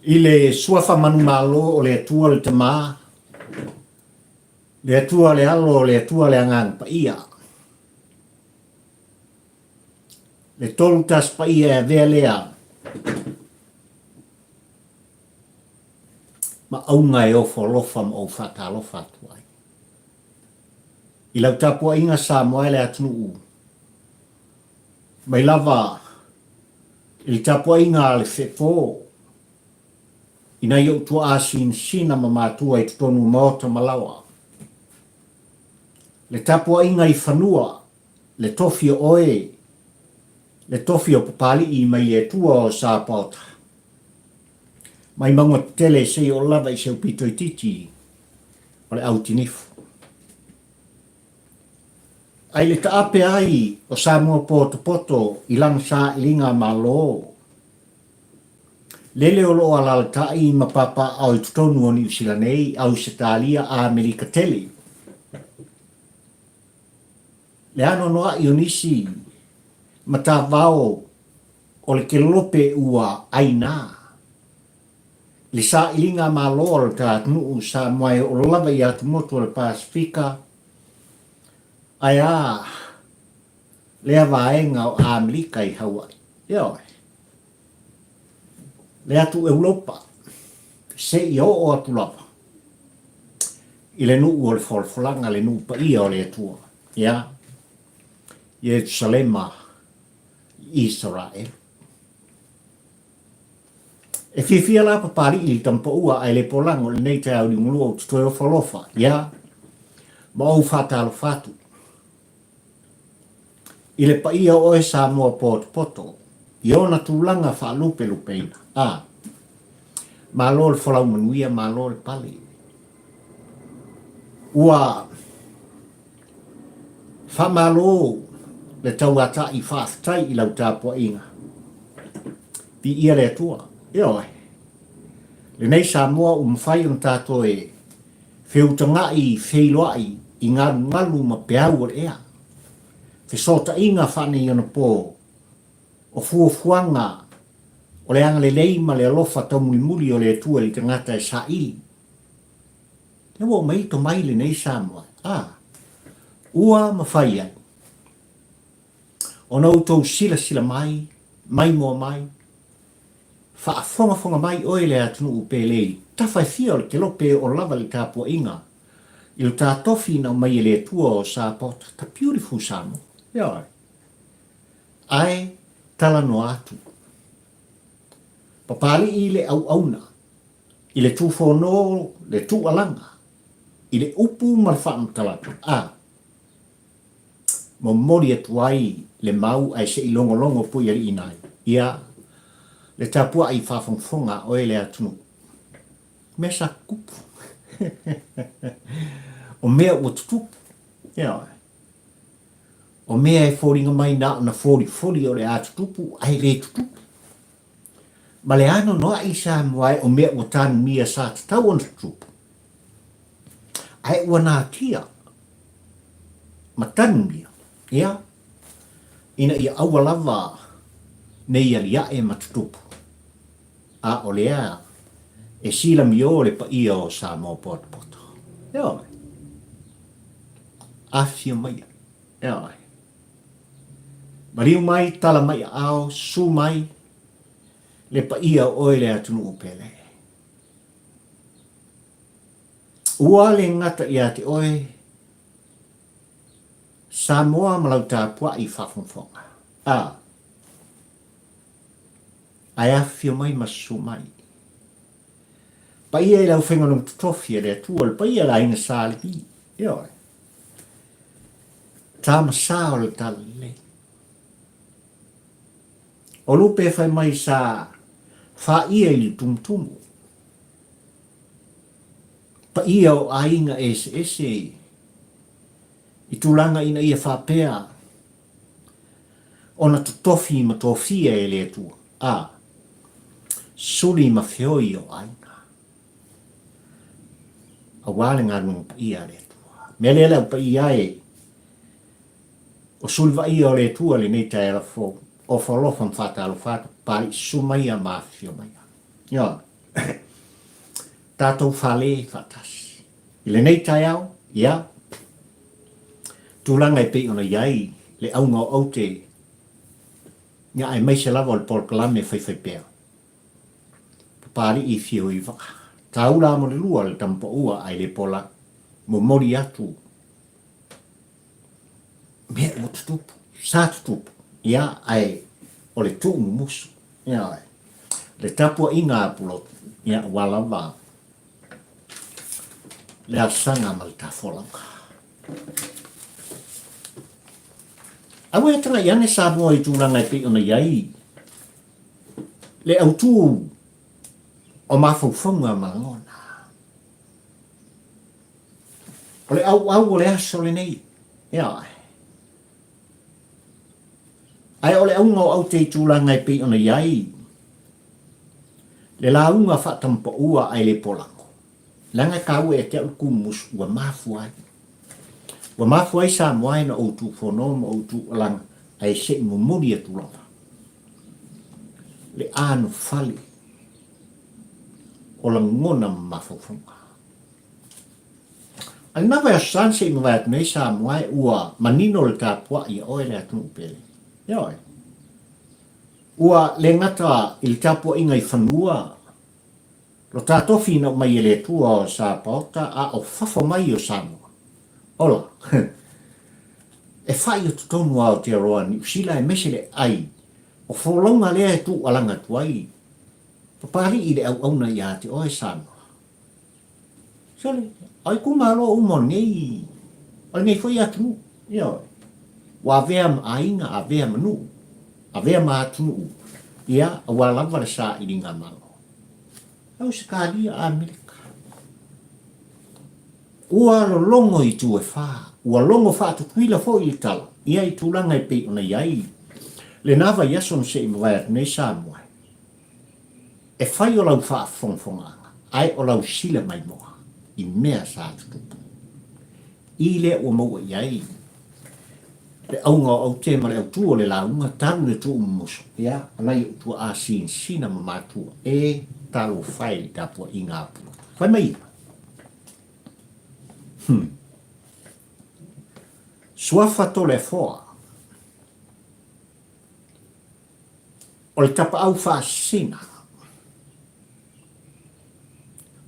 I le Suafa manumalo o le Atua le Tama, le Atua le Alo, le Atua le Agaga Paia, le Tolutasi Paia e avea lea ma auga e ofo alofa ma ou faatalofa atu ai. I lau tapuaiga Samoa e le atunuu, mai lava i le tapuaiga a le Fepo i nai ou tuaa sinasina ma matua i totonu o maota ma laoa, le tapuaiga i fanua, le tofi o oe, le tofi o Papalii mai le Atua o Sapaota, mai mauga tetele seia oo lava i se upito itiiti o le autinifu. Ai le taape ai o Samoa potopoto i lana sailiga Malo, lele o lo o alalatai ma papaaao i totonu o Niusila nei, Ausetalia, Amerika tele. Le anoanoai o nisi matavao o le kelope ua aina i le sailiga Malo a lo ta atunuu Samoa e oo lava i atumotu o le Pasefika, Ae a lea vaega o Amerika i Hawaii? Ioe. Le atu Europa, seia oo atu lava i le nuu o le folafolaga, le nuu paia o le Atua, ia, Ierusalema i Isaraelu. E fiafia la Papalii i le tamapaua ae le polago i lenei taeao liugalua ou te toe ofo alofa, ia, ma ou faatalofa atu i le paia o oe Samoa potopoto i ona tulaga faalupelupeina. A, malo le folau manuia, malo le pale. Ua Faamalo le tauata'i faafetai i lau tapua'iga. Viia le Atua. Ioe. Lenei Samoa ua mafai ona tatou e feutaga'i feiloa'i i galugalu ma peau o le ea. Fesoota'iga faaneionapo o fuafuaga o le agalelei ma le alofa taumulimuli o le Atua i le tagata e sa'ili. Lea ua aumai tomai lenei Samoa, a, ua mafai ai ona outou silasila mai, maimoa mai, faafogafoga mai oe le atunuu pele i tafa e fia o le kelope o lava le tapuaiga i lo ta tofi na aumai e le Atua o Sapota, the beautiful Samoa. Ioe. Ae talanoa atu. Papalii le auauna I le tufono le tuualaga, i le upu ma le faamatalaga, a momoli atu ai le mau ae se i logologo pui alii nai, ia, le tapuai faafogafoga a oe le atunuu. Mea sa tutupu. O mea ua tutupu. Ioe. O mea e foliga mai na ona folifoli o le a tutupu ae le tutupu. Ma le anoanoai Samoa e o mea ua tanumia sa tatau ona tutupu, ae ua natia ma tanumia, ia, ina ia aua lava nei aliae ma tutupu, a o lea e silamio le paia o Samoa potopoto. Ioe. Afifio maia. Ioe. Maliu mai, tala mai aao, susu mai le paia o oe le atunuu pele. Ua le gata ia te oe Samoa ma lau tapuai faafogafoga. A. Ae afifio mai ma susu mai. Paia i le aufaigaluega totofi a le Atua, le paia i le aiga Sa Levi. Ioe. Tama sa o le talalelei. O lupe fai mai sa faia i le tumutumu. Paia o aiga eseese i tulaga ina ia faapea ona totofi ma tofia e le Atua, a suli ma feoi o aiga. Aua le galuega paia a le Atua. Mea lea le au paia e, o suli vaaia o le Atua lenei taeao fou, ofo alofa ma faatalofa atu, papalii susu maia ma afifio maia. Ioe. Tatou fale faatasi. I lenei taeao, ia, tulaga e pei ona i ai le auga o aute, ia aemaise lava o le polokalame faifaipea. Papalii fio i vaa. Taula mo le lua le tamapaua ae le pola. Momoli atu mea ua tutupu, sa tutupu, ia, ae o le tuumumusu, ioe. Le tapuaiga a Pulotu, ia, aua lava le asaga ma le tafolauga. Aua e tagai ane Samoa i tulaga e pei ona i ai le autu o mafaufauga ma lagona. O le auau o le aso lenei, ioe. Ae o le auga o aute i tulaga e pei ona i ai le lauga faatamapaua ae le polago, leaga e taua ia te au le kumumusu ua mafua ai. Ua mafua ai Samoa e na ou tuufono ma ou tuualaga ae se i momoli atu lava le anofale o lagona ma mafaufauga. A lena vaiaso sa na se i mavae atu nei Samoa e ua manino le tapuai ia oe le atunuu pele. Ioe. Ua le gata i le tapuaiga i fanua lo ta tofi na aumai e le Atua o Sapaota a o fafo mai o Samoa. Ola. E fai o totonu o Aotearoa Niu Sila aemaise le ai o folauga lea e tuualaga atu ai Papalii i le auauna ia te oe Samoa. Sole, o itumalo uma o lenei, o lenei foi atunuu, ioe, ua avea ma aiga, avea ma nuu, avea ma atunuu, ia, aua lava le sailiga malo. Ausetalia, Amerika. Ua lologo i itu e fā, ua logo faatutuila foi le tala, ia i tulaga e pei ona i ai lena vaiaso na se i mavae atu nei Samoa. E fai o lau faafogafogaaga, ae o lau sila maimoa i mea sa tutupu. I lea ua maua i ai le auga o aute ma le autū o le lauga talu le tuumumusu, ia, o nai ou tuaa sinasina ma matua, e talofa e i le tapuaiga a Pulotu. Fai mai ia. Hum. Suafa Toleafoa. O le tapaau faasina.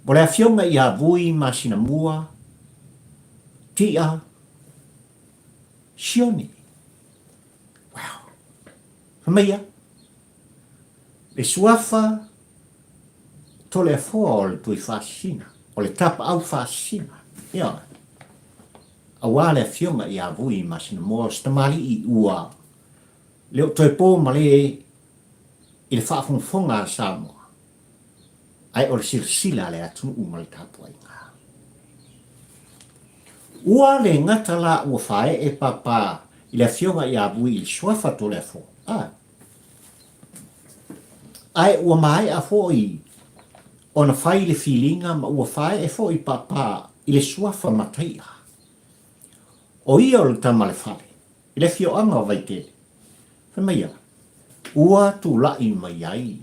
O le afioga ia Vui Masinamua, Tia, Sione. Wow. Fai mai ia, le suafa Toleafoa o le Tuifaasisina, o le tapaau faasisina. Ioe. Aua le afioga ia Vui Masinamua o se tamalii ua Le o toe po ma le i le faafogafoga a Samoa, ae o le silasila a le atunuu ma le tapuaiga. Ua le gata la ua faaee papa i le afioga ia Vui i le suafa Toleafoa, a, ae ua maea foi ona fai le filiga ma ua faaee foi papa i le suafa Mataia. O ia o le tama le fale. I le afioaga o Vaitele, fai mai ia, ua tulai mai ai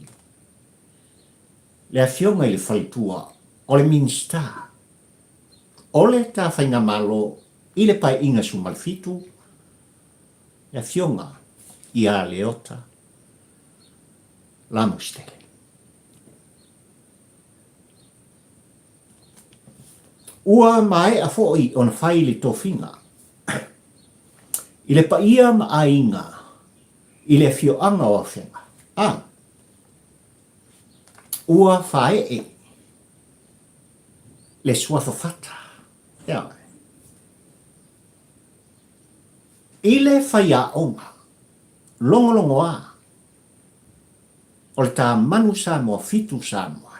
le afioga i le faletua o le Minisita o le ta Faigamalo i le Paeaiga 17, le afioga ia Leota Lamositele. Ua maea foi ona fai le tofiga I le paia ma aiga i le afioaga o Afega, a ua faaee le suafa fata, ioe, i le faiaoga logologoa o le ta manu Samoa fitu Samoa,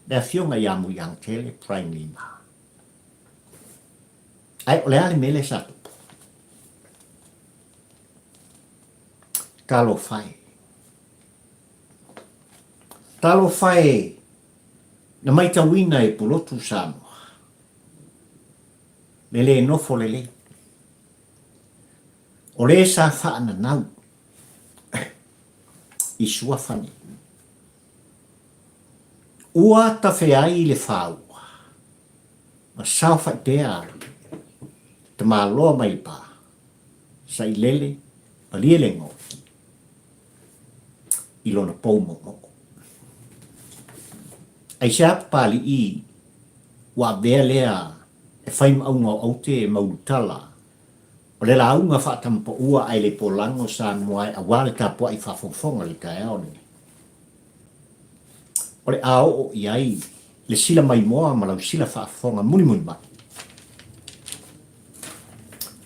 le afioga ia Muliagatele Prime Lima. Ae o le a le mea lea sa tupu? Talofa e. Talofa e na maitauina e Pulotu Samoa le le nofo lelei. O le sa faananau i suafa nei. Ua tafeai le faua ma saofai pea le tamaloa mai le pa, sailele malie le go i lona pou moomoo. Aisea Papalii ua avea lea e fai ma auga o aute e maulutala o le lauga faatamapaua ae le polago Samoa e aua le tapuai faafogafoga i le taeao lenei. O le a oo i ai le sila maimoa ma lau sila faafofoga mulimuli mai.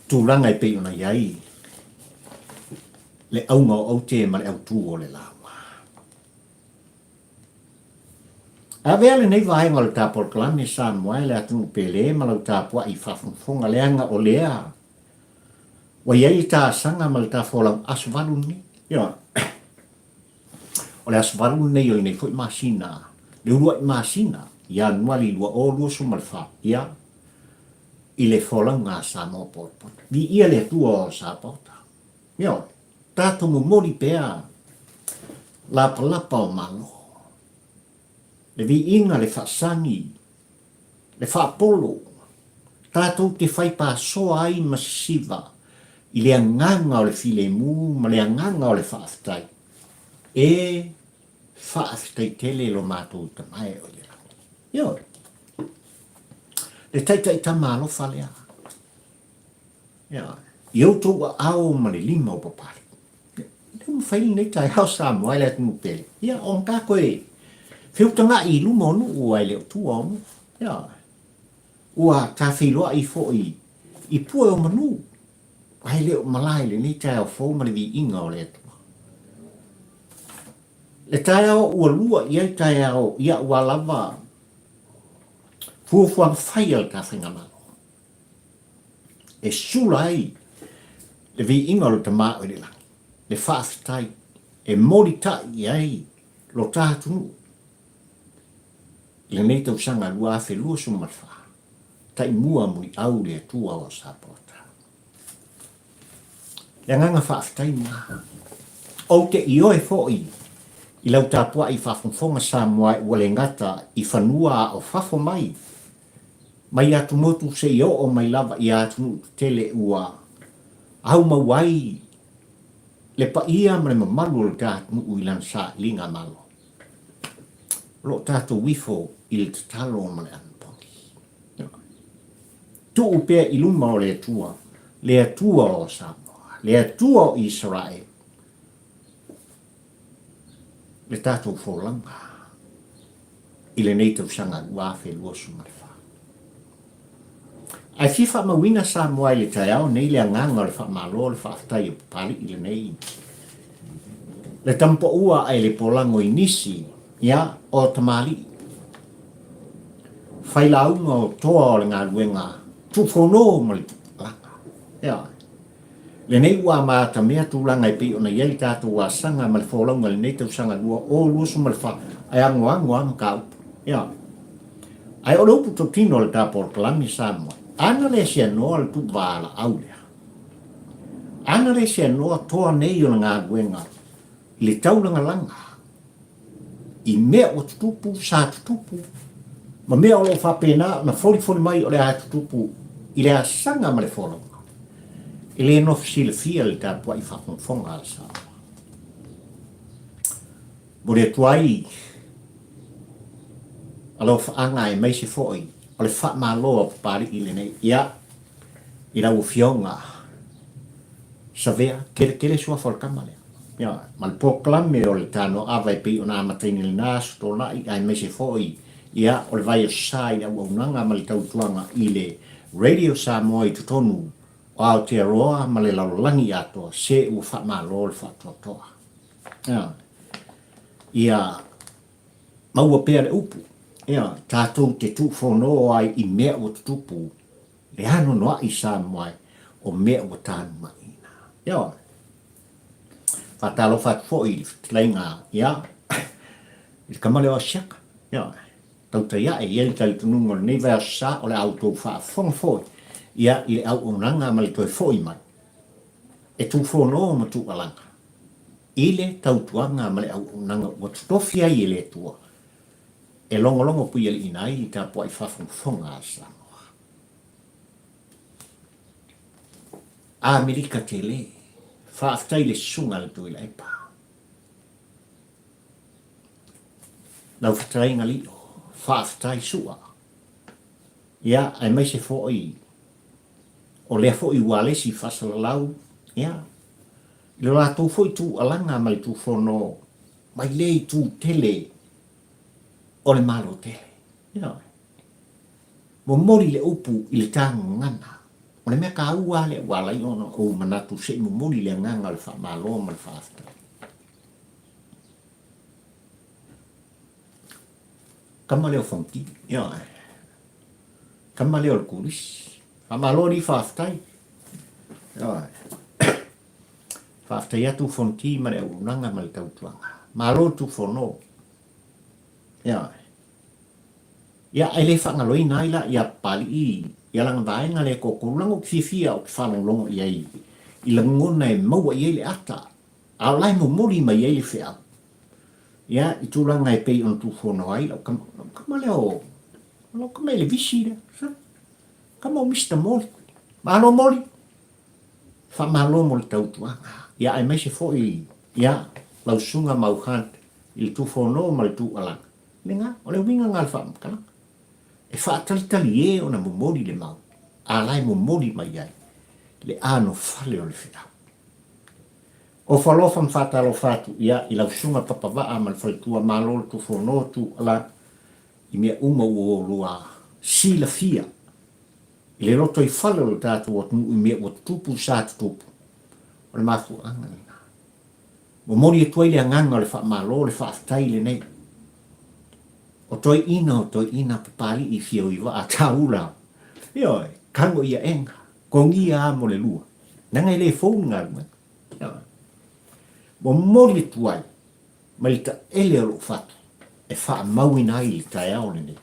Tulaga e pei ona i ai le auga o aute ma le autū o le lauga. Avea lenei vaega o le ta polokalame Samoa e le atunuu pele ma lau tapuai faafogafoga leaga o lea ua i ai le ta asaga ma le ta folau aso valu lenei. Ioe. O le aso valu lenei o lenei foi masina, le uluai masina, Ianuari 2024, ia, i le folauga a Samoa Potopoto. Viia le Atua o Sapaota. Ioe. Tatou momoli pea lapalapa o Malo, le viiga, le faasagi, le faapolo, tatou te fai pasoa ai ma sisiva i le agaga o le filemu ma le agaga o le faafetai. E faafetai tele lo matou Tama e o i le lagi. Ioe. Le taitai tama alofa lea. Ioe. I outou aao ma le lima o Papalii. E le mafai lenei taeao Samoa i le atunuu pele. Ia, ona tatou e feutaga'i i luma o nuu ae le o tua o nuu. Ioe. Ua ta feiloai foi i pue o manu ae le o malae i lenei taeao fou ma le viiga o le Atua. Le taeao ua lua i ai taeao i a'u a lava fuafuaga fai a le ta faigamalo. E sula ai le viiga o le Tama o i le lagi, le faafetai e molitai i ai lo ta atunuu i lenei tausaga 2024, taimua muliau le Atua o Sapaota. Le agaga faafetai lena. Ou te ioe foi i lau tapuai faafogafoga Samoa ua le gata i fanua a o fafo mai, mai atumotu seia oo mai lava i atunuu tetele ua aumau ai le paia ma le mamalu o le ta atunuu i lana sailiga malo. O lo o tatou ifo i le tatalo ma le anapogi. Tuu pea i luma o le Atua, le Atua o Samoa, le Atua o Isaraelu, le tatou folauga i lenei tausaga 2024. Ae fia faamauina Samoa i le taeao nei le agaga o le faamalo o le faafetai o Papalii lenei. Le tamapaua ae le polago i nisi, ia, o tamalii. Failauga o toa o le galuega tuufono ma le tuupalaga. Ia, lenei ua amatamea tulaga e pei ona i ai le tatou asaga ma le folauga i lenei tausaga 2024, ae agoago lava mataupu. Ia, ae o le upu tautino a le ta polokalame Samoa, ana le seanoa le tuuvalaau lea, ana le seanoa toa nei o le galuega i le taulagalaga, i mea ua tutupu, sa tutupu, ma mea o lo o faapena ona folifoli mai o le a tutupu i le asaga ma le folauga, e le nofo silafia le tapuai faafogafoga a le Samoa. Momoli atu ai alofaaga aemaise foi o le faamalo a Papalii lenei, ia, i lau Afioga Savea, keletele suafa o le tama lea. Ia, ma le polokalame o le Tanoaava e pei ona amataina i lena Aso Toonai aemaise foi ia o le vai o sa i le auaunaga ma le tautuaga i le Radio Samoa i totonu o Aotearoa ma le lalolagi atoa, se ua faamalo le faatoatoa. Ia, ia maua pea le upu, ia, tatou te tuufono ai i mea ua tutupu, le anoanoai Samoa o mea ua tanumaina. Ia, Faatalofa atu foi i le fetalaiga, ia, i le tama lea o Asiata, ia, tautai ae i ai le talitonuga o lenei vaiaso sa, o le a outou faafofoga foi, ia, i le auaunaga ma le toe foi mai, e tufono ma tuualaga, i le tautuaga ma le auaunaga ua totofi ai e le Atua. E logologo puialiiina ai le tapuai faafogafoga a Samoa. Amerika tele, faafetai i le susuga a le Tuilaepa. Lau fetalaiga Lio, faafetai Sua. Ia, aemaise foi o lea foi ua alesi faasalalau, ia, i lo latou foi tuualaga ma le tufono mai lea itu tele o le Malo tele. Ioe. Momoli le upu i le ta gagana. O le mea taua lava lea ua ala ai ona ou manatu se i momoli le agaga o le faamalo ma le faafetai. Tama lea o Fonoti. Ioe. Tama lea o le Kulisi. Faamalo alii faafetai. Ioe. Faafetai atu Fonoti ma le auaunaga ma le tautuaga. Malo le tufono. Ioe. Ia, e le faagaloina ai la ia Papalii ia lana vaega lea e toatolu, leaga ou te fiafia ou te faalogologo i ai i lagona e maua i ai le ata, a o la e momoli mai ai le feau. Ia, i tulaga e pei ona tufono ai lau tama, lau tama lea o, lau tama Elevisi lea, sa, tama o Mister Moli. Malo Moli! Faamalo mo le tautuaga. Ia, aemaise foi, ia, lau susuga Mau Hunt i le tufono ma le tuualaga. Lena, o le uiga lena o le faamatalaga. E faatalitali e ona momoli le mau, a la e momoli mai ai le anofale o le feau. Ofo alofa ma faatalofa atu ia i lau susuga Papavaa ma le faletua Malo le Tufono Tuala i mea uma ua olua silafia i le lotoifale o le tatou atunuu i mea ua tutupu sa tutupu. O le mafuaaga lena. Momoli atu ai le agaga o le faamalo, le faafetai lenei. O toeaiina, o toeaiina Papalii Fioivaa Taula, ioe, tago i aega, togia a mo le lua, leaga e le fou le galuega. Ioe. Momoli atu ai mai le taele o lou fatu e faamauina ai i le taeao lenei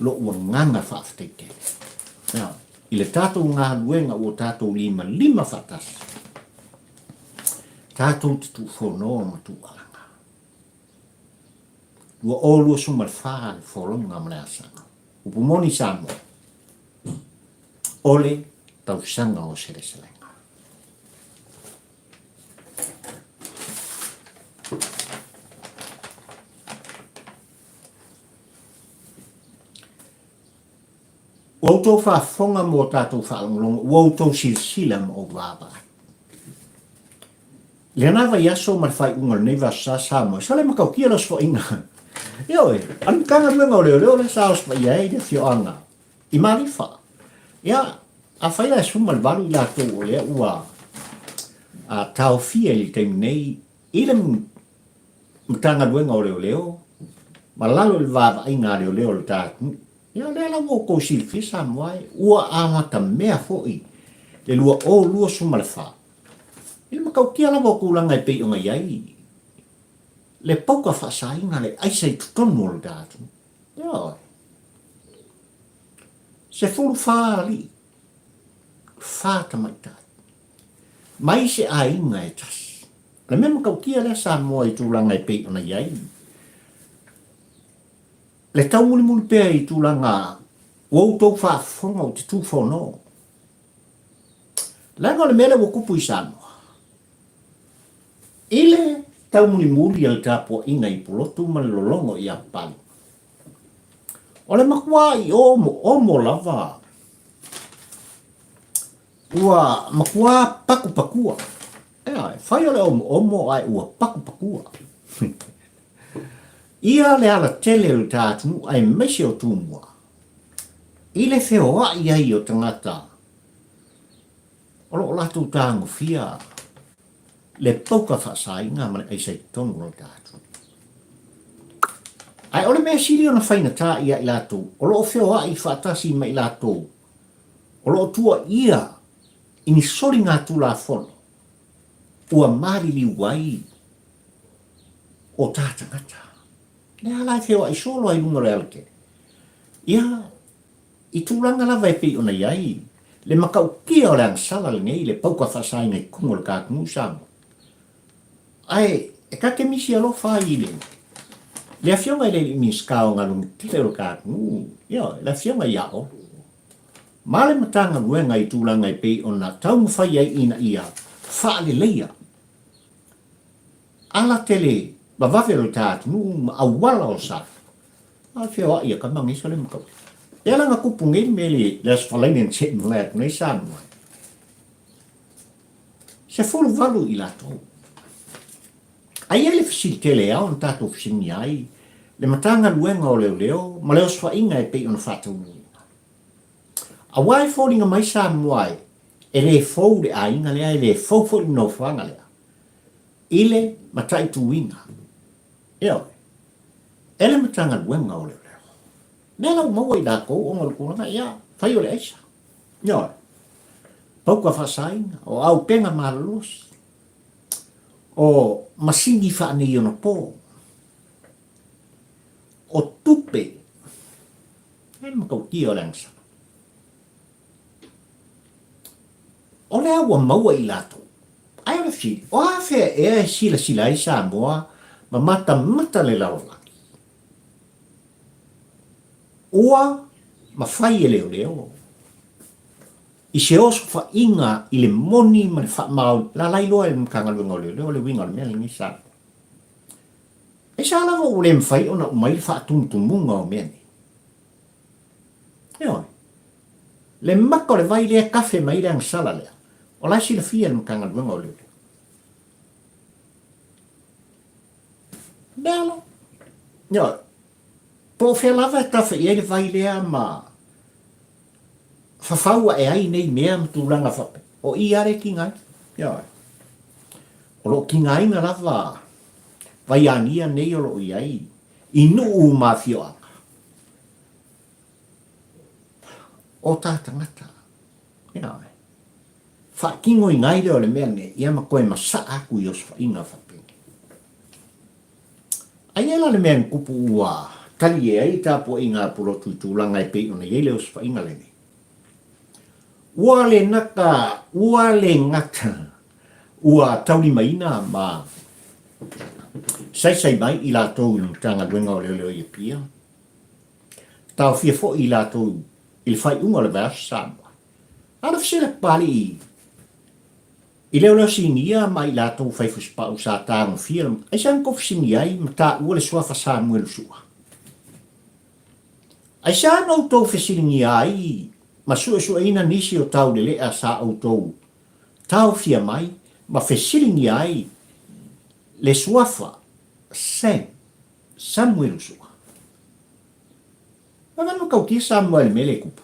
lou agaga faafetai tele. Ioe. I le tatou galuega ua tatou limalima faatasi, tatou te tuufono ma tuualaga. 2024 le folauga ma le asaga. Upu moni Samoa, o le tausaga o seleselega. Ua outou faafofoga ma ua tatou faalogologo, ua outou silasila ma ou vaavaai. I lena vaiaso ma le faaiuga o lenei vaiaso sa Samoa, sa le matautia le osofaiga. Ioe, a le Matagaluega o Leoleo lea sa osofaia ai le afioaga i Malifa. Ia, afai la e 18 i latou o lea ua taofia i le taimi nei i le Matagaluega o Leoleo ma lalo i le vaavaaiga a leoleo o le ta atunuu. Ia o lea la ua outou silafia Samoa e, ua amatamea foi le 2024 i le matautia lava o tulaga e pei ona i ai le pauka faasaina le aisa i totonu o le ta atunuu. Ioe. 14 alii, fa tamaitai, mai se aiga e tasi. O le mea matautia lea Samoa i tulaga e pei ona i ai le taumulimuli pea i tulaga ua outou faafofoga ou te tufono. Leaga o le mea lea ua tupu i Samoa, i le taumulimuli a le tapuaiga i Pulotu ma le lologo i Apali, o le matuā i omoomo lava Ua matua patupatua. Ea, e fai o le omoomo ae ua patupatua. Ia le alatele o le ta atunuu aemaise o Tumua, i le feoai ai o tagata o lo o latou tagofia le pauka faasaina ma le aisa i totonu o le ta atunuu. Ae o le mea sili ona faigata ia i latou o lo o feoai faatasi ma i latou o lo o tuuaia i ni soligatulafono ua maliliu ai o ta tagata. Lea la e feoai solo ai luga o le alatele. Ia, i tulaga lava e pei ona i ai le matautia o le agasala lenei, le pauka faasaina i totonu o le ta atunuu Samoa. Ae e ta te misi alofa ai i le. Le Afioga i le Alii Minisita o Galuega Tetele o le ta atunuu, ioe, le Afioga ia Olo, ma le Matagaluega i tulaga e pei ona taumafai ai ina ia faaleleia ala tele vavave o le ta atunuu ma auala o sa. A feoai a kama nei sole makau. E ala na kupu nei le mea le Aso Faraile na seʻi malae atu nei Samoa. 18 i latou. Ae i ai le fesili tele e ao ona tatou fesiligia ai le Matagaluega o Leoleo ma le Osofaiga e pei ona faataunuuina. Aua e foliga mai Samoa e le fou le aiga lea, e le fou foi le nofoaga lea i le mataituina, ioe, e le Matagaluega o Leoleo. Mea la ua maua i latou ona o le tulaga, ia, fai o le aisa, ioe, pauka faasaina, o aupega malolosi. O masini faaneionapo, o tupe, e le matautia o le agasala. O lea ua maua i latou. Ae o le fesili, o a fea ea e silasila ai Samoa ma matamata le lalolagi? Ua mafai e leoleo I se osofaiga i le moni ma le faamaoni, la la iloa e le Matagaluega o Leoleo le uiga o le mea lenei sa. E sa lava ua le mafai ona aumai le faatumutumuga o mea nei. Ioe. Le maka o le vai lea e kafe mai le agasala lea, o la e silafia e le Matagaluega o Leoleo. Mea la. Ioe. Po o fea lava e tafe i ai le vai lea ma fafau ae ai nei mea ma tulaga faapea, o i lava lea e tiga ai. Ioe. O lo o tigaina lava vaiagia nei o lo o i ai i nuu ma afioaga o ta tagata. Ioe. Faatinoina ai lea o le mea lenei, ia ma toe masaa atu i osofaiga faapenei. Aia la le mea na tupu ua talie ai le tapuaiga a Pulotu i tulaga e pei ona i ai le osofaiga lenei. Ua le nata, ua le gata, ua taulimaina ma saisai mai i latou i le Matagaluega o Leoleo i Apia, taofia foi i latou i le faaiuga o le vaiaso Samoa. A o le fesili a Papalii I leoleo sinia ma i latou fai fusipau sa tagofia le Aisea na tou fesiligia ai ma taua le suafa Samuelu Sua? Aisea na outou fesiligia ai ma suesueina nisi o taulelea sa outou taofia mai ma fesiligia ai le suafa Sam, Samuelu Sua? Vave matautia Samoa i le mea lea e tupu.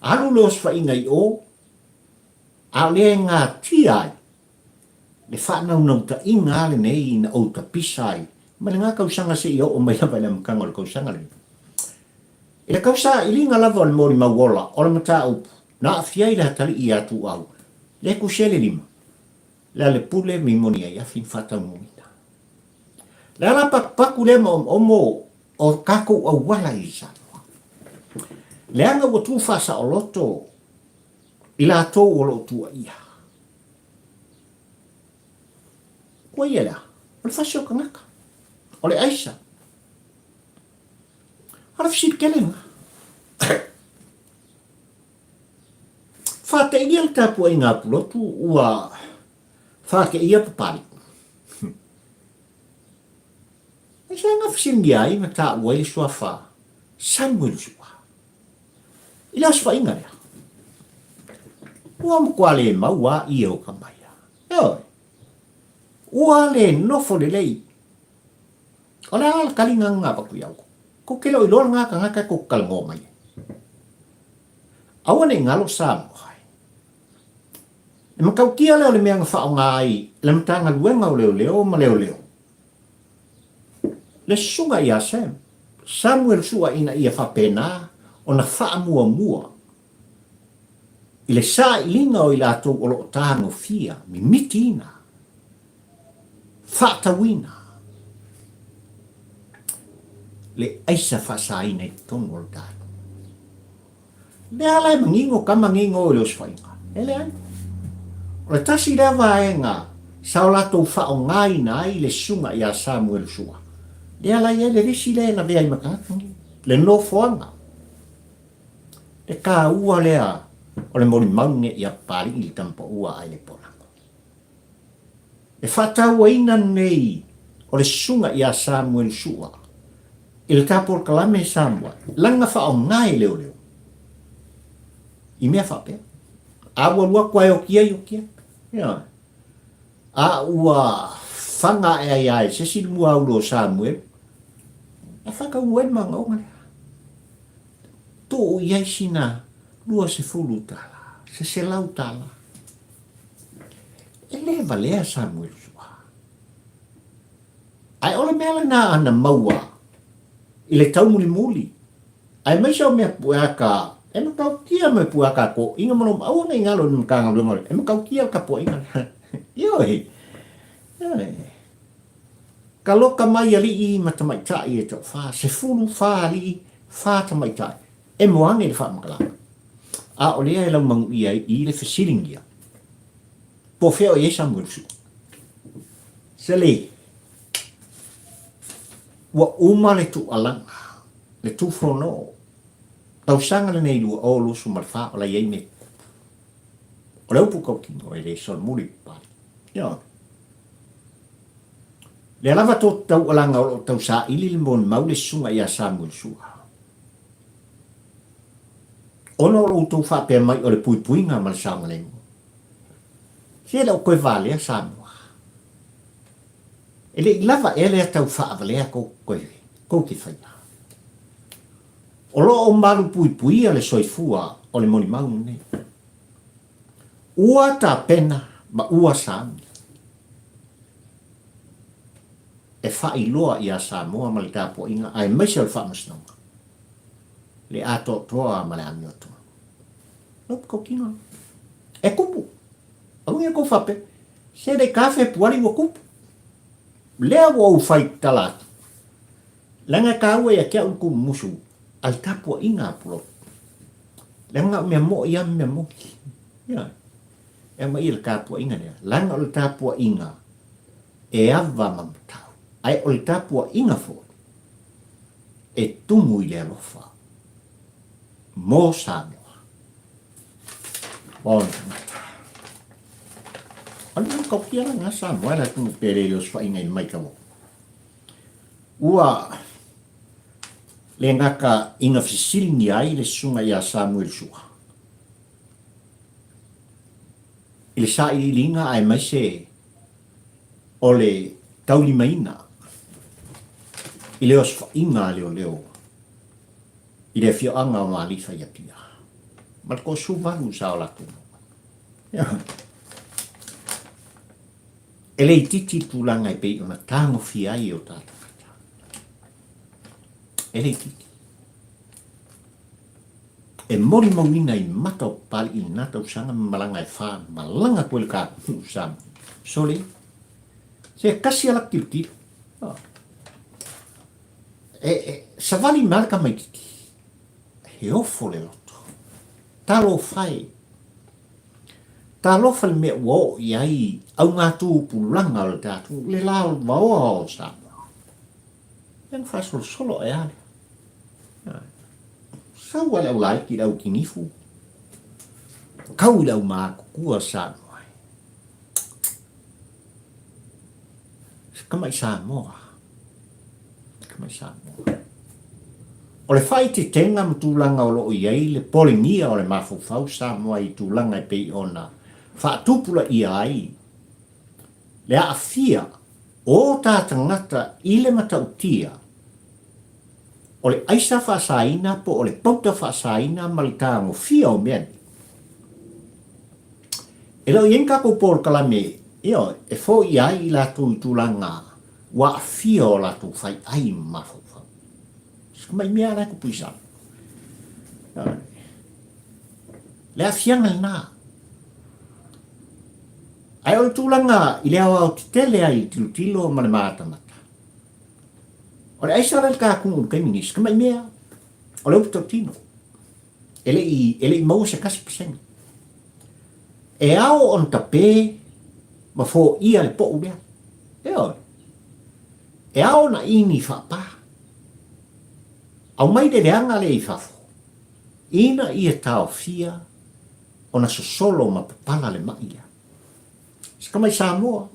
Alu le osofaiga i o, a o lea e gatia ai le faanaunautaiga a lenei ina ou tapisa ai mai lena tausaga seia oo mai lava i le amataga o le tausaga lenei. I le tausailiga lava o le molimau ola o le mataupu na aafia ai le atalii ia Tuuau, le tusi ai le lima, le alepule mimoni ai afi na faataunuuina. Le ala patupatu lea ma omoomo o tatou auala i Samoa. Leaga ua tu faasaoloto i latou o lo o tuuaia. Ua ia le a? O le fasi o tagata. O le aisa. O le fesili tele lena. Whāteiria le tapuaiga a Pulotu ua whākeia Papalii. Aisea na fesiligia ai ma taua ai le suafa Samuelu Sua? I le osofaiga lea, ua matua le mau a ie o Kamaia. Ioe, ua le nofo lelei. O le a le taliga na avatu iā outou? Tou te le o iloa lena tagata e tou te talanoa mai ai. Aua ne i galo Samoa. Le matautia lea o le mea na faaaoga ai le Matagaluega o Leoleo ma Leoleo Le susuga ia Sam, Samuel Sua ina ia faapena ona faamuamua i le sailiga o i latou o lo o tagofia, mimitiina, faatauina le aisa faasaina i totonu o le tatou. Lea la e manino ka manino i le osofaiga. E leai. O le tasi lea vaega sa o latou faaaogaina ai le susuga ia Samuelu Sua. Lea la i ai le lisi lea e lavea ai ma tagata nei. Le nofoaga. Le taua lea o le molimau nei ia Papalii i le tamapaua a Ilepolago. E faatauaina nei o le susuga ia Samuel Sua i le ta polokalame i Samoa, lana faaaoga e leoleo i mea faapea. A ua alu atu lava e oti ai, oti ai. Ioe. A ua faga ae ai lava e se isi le muaulu o Samuel, e faataunuu ai le manaoga lea. Tuu i ai sina $20, se $100. E le valea Samuel Sua. Ae o le mea lena ana maua i le taumulimuli, aemaise o mea pueaka e matautia me pueaka toʻiga ma loma aua nei galo i le Matagaluega o le e matautia le tapuaiga lea. Ioe. Ioe. Taloka mai alii ma tamaitai e toafa, 14 alii, fa tamaitai, e moane le faamatalaga. A o lea e laumanuia ai i le fesiligia, po o fea o i ai Samuel Sua? Sele, ua uma le tuualaga, le tufono, tausaga lenei 2024 o la i ai mea tutupu. O le upu tautino e le solomuli i Papalii. Ioe. Lea lava to taualaga o lo o tausaili le molimau le susuga ia Samuel Sua. Ona o lo outou faapea mai o le puipuiga ma le saogalemu. Se e le o toe valea Samoa. E le i lava ea lea tau faavalea kou kou te faia. O lo o malupuipuia le soifua o le molimau lenei. Ua tapena ma ua sauni e faailoa ia Samoa ma le tapuaiga aemaise o le Faamasinoga le atoatoa ma le amiotonu. Nope kou kino. E kupu. Aua ne i kou faapea, se le ka Fepuari ua kupu. Lea ua ou fai tala atu. Leaga e kāua ia te au le kumumusu a le tapuaiga a Pulotu. Leaga o mea moʻi a mea moni. Ioe. E aumai ia le tapuaiga lea. Leaga o le tapuaiga e ava ma matau. Ae o le tapuaiga foi e tumu i le alofa mo Samoa. Ma ona tagata. O le mea kaukia la ngā Samoa e la tumu pele i le osofaiga i le maitau atu. Ua le gata ina fesiligia ai le susuga ia Samuel Sua i le sailiiliga aemaise o le taulimaina i le osofaiga a leoleo i le afioaga o Malifa i Apia ma le toasuvalu sa o latou maua. E le itiiti le tulaga e pei ona tagofia ai e o ta tagata. E le itiiti. E molimauina i mata o Papalii i lena tausaga ma malaga e fa, malaga atu ai le kapu i Samoa. Sole, se tasi a la tilotilo. Oh. E, e, savali mai le tamaititi. He ofo le loto. Talofa e. Talofa le mea ua oo i ai augatupulaga o le tatou, le la vaoa o Samoa. Ia na faasolosolo ae a lea. Sau a le au laiti i le au kinifu, kau i le au matutua Samoa. Se tamai Samoa. Se tamai Samoa. O le faaeteetega ma tulaga o lo o i ai le polegia o le mafaufau Samoa i tulaga e pei ona faatupulaia ai le aafia o ta tagata i le matautia o le aisa faasaina po o le pauta faasaina ma le tagofia o mea nei. E le o i ai ni tatou polokalame, ioe, e foia ai i latou i tulaga ua aafia o latou faiai ma mafaufau. Mai mea la e kupu i Samoa. Le aafiaga lena. Ae o le tulaga i le aoaotetele ai i le tilotilo ma le matamata. O le aisa la le tatou i le taimi nei, se tamai mea, o le upu tautino. E le i, e le i maua se 1%. E ao ona tape ma foia le poʻu lea. Ioe. E ao ona ʻimi faapā. Aumai le leaga lea i fafo, ina ia taofia ona sosolo ma papala le maʻi lea. Se tamai Samoa,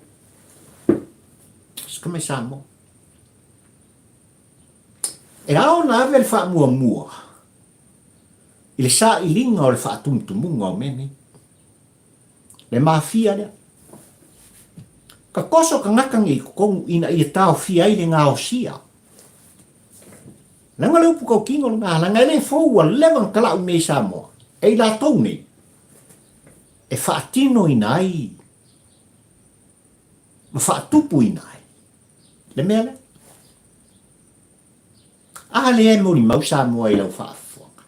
se tamai Samoa. E ao ona ave le faamuamua i le sailiga o le faatumutumuga o mea nei. Le mafia lea. Tatoso tagata nei i totonu ina ia taofia ai le gaosia. Leaga le upu tautino lena, leaga e le fou ua leva ona talau mea i Samoa, e i latou nei e faatinoina ai ma faatupuina ai le mea lea. A lea e molimau Samoa i lau faafofoga.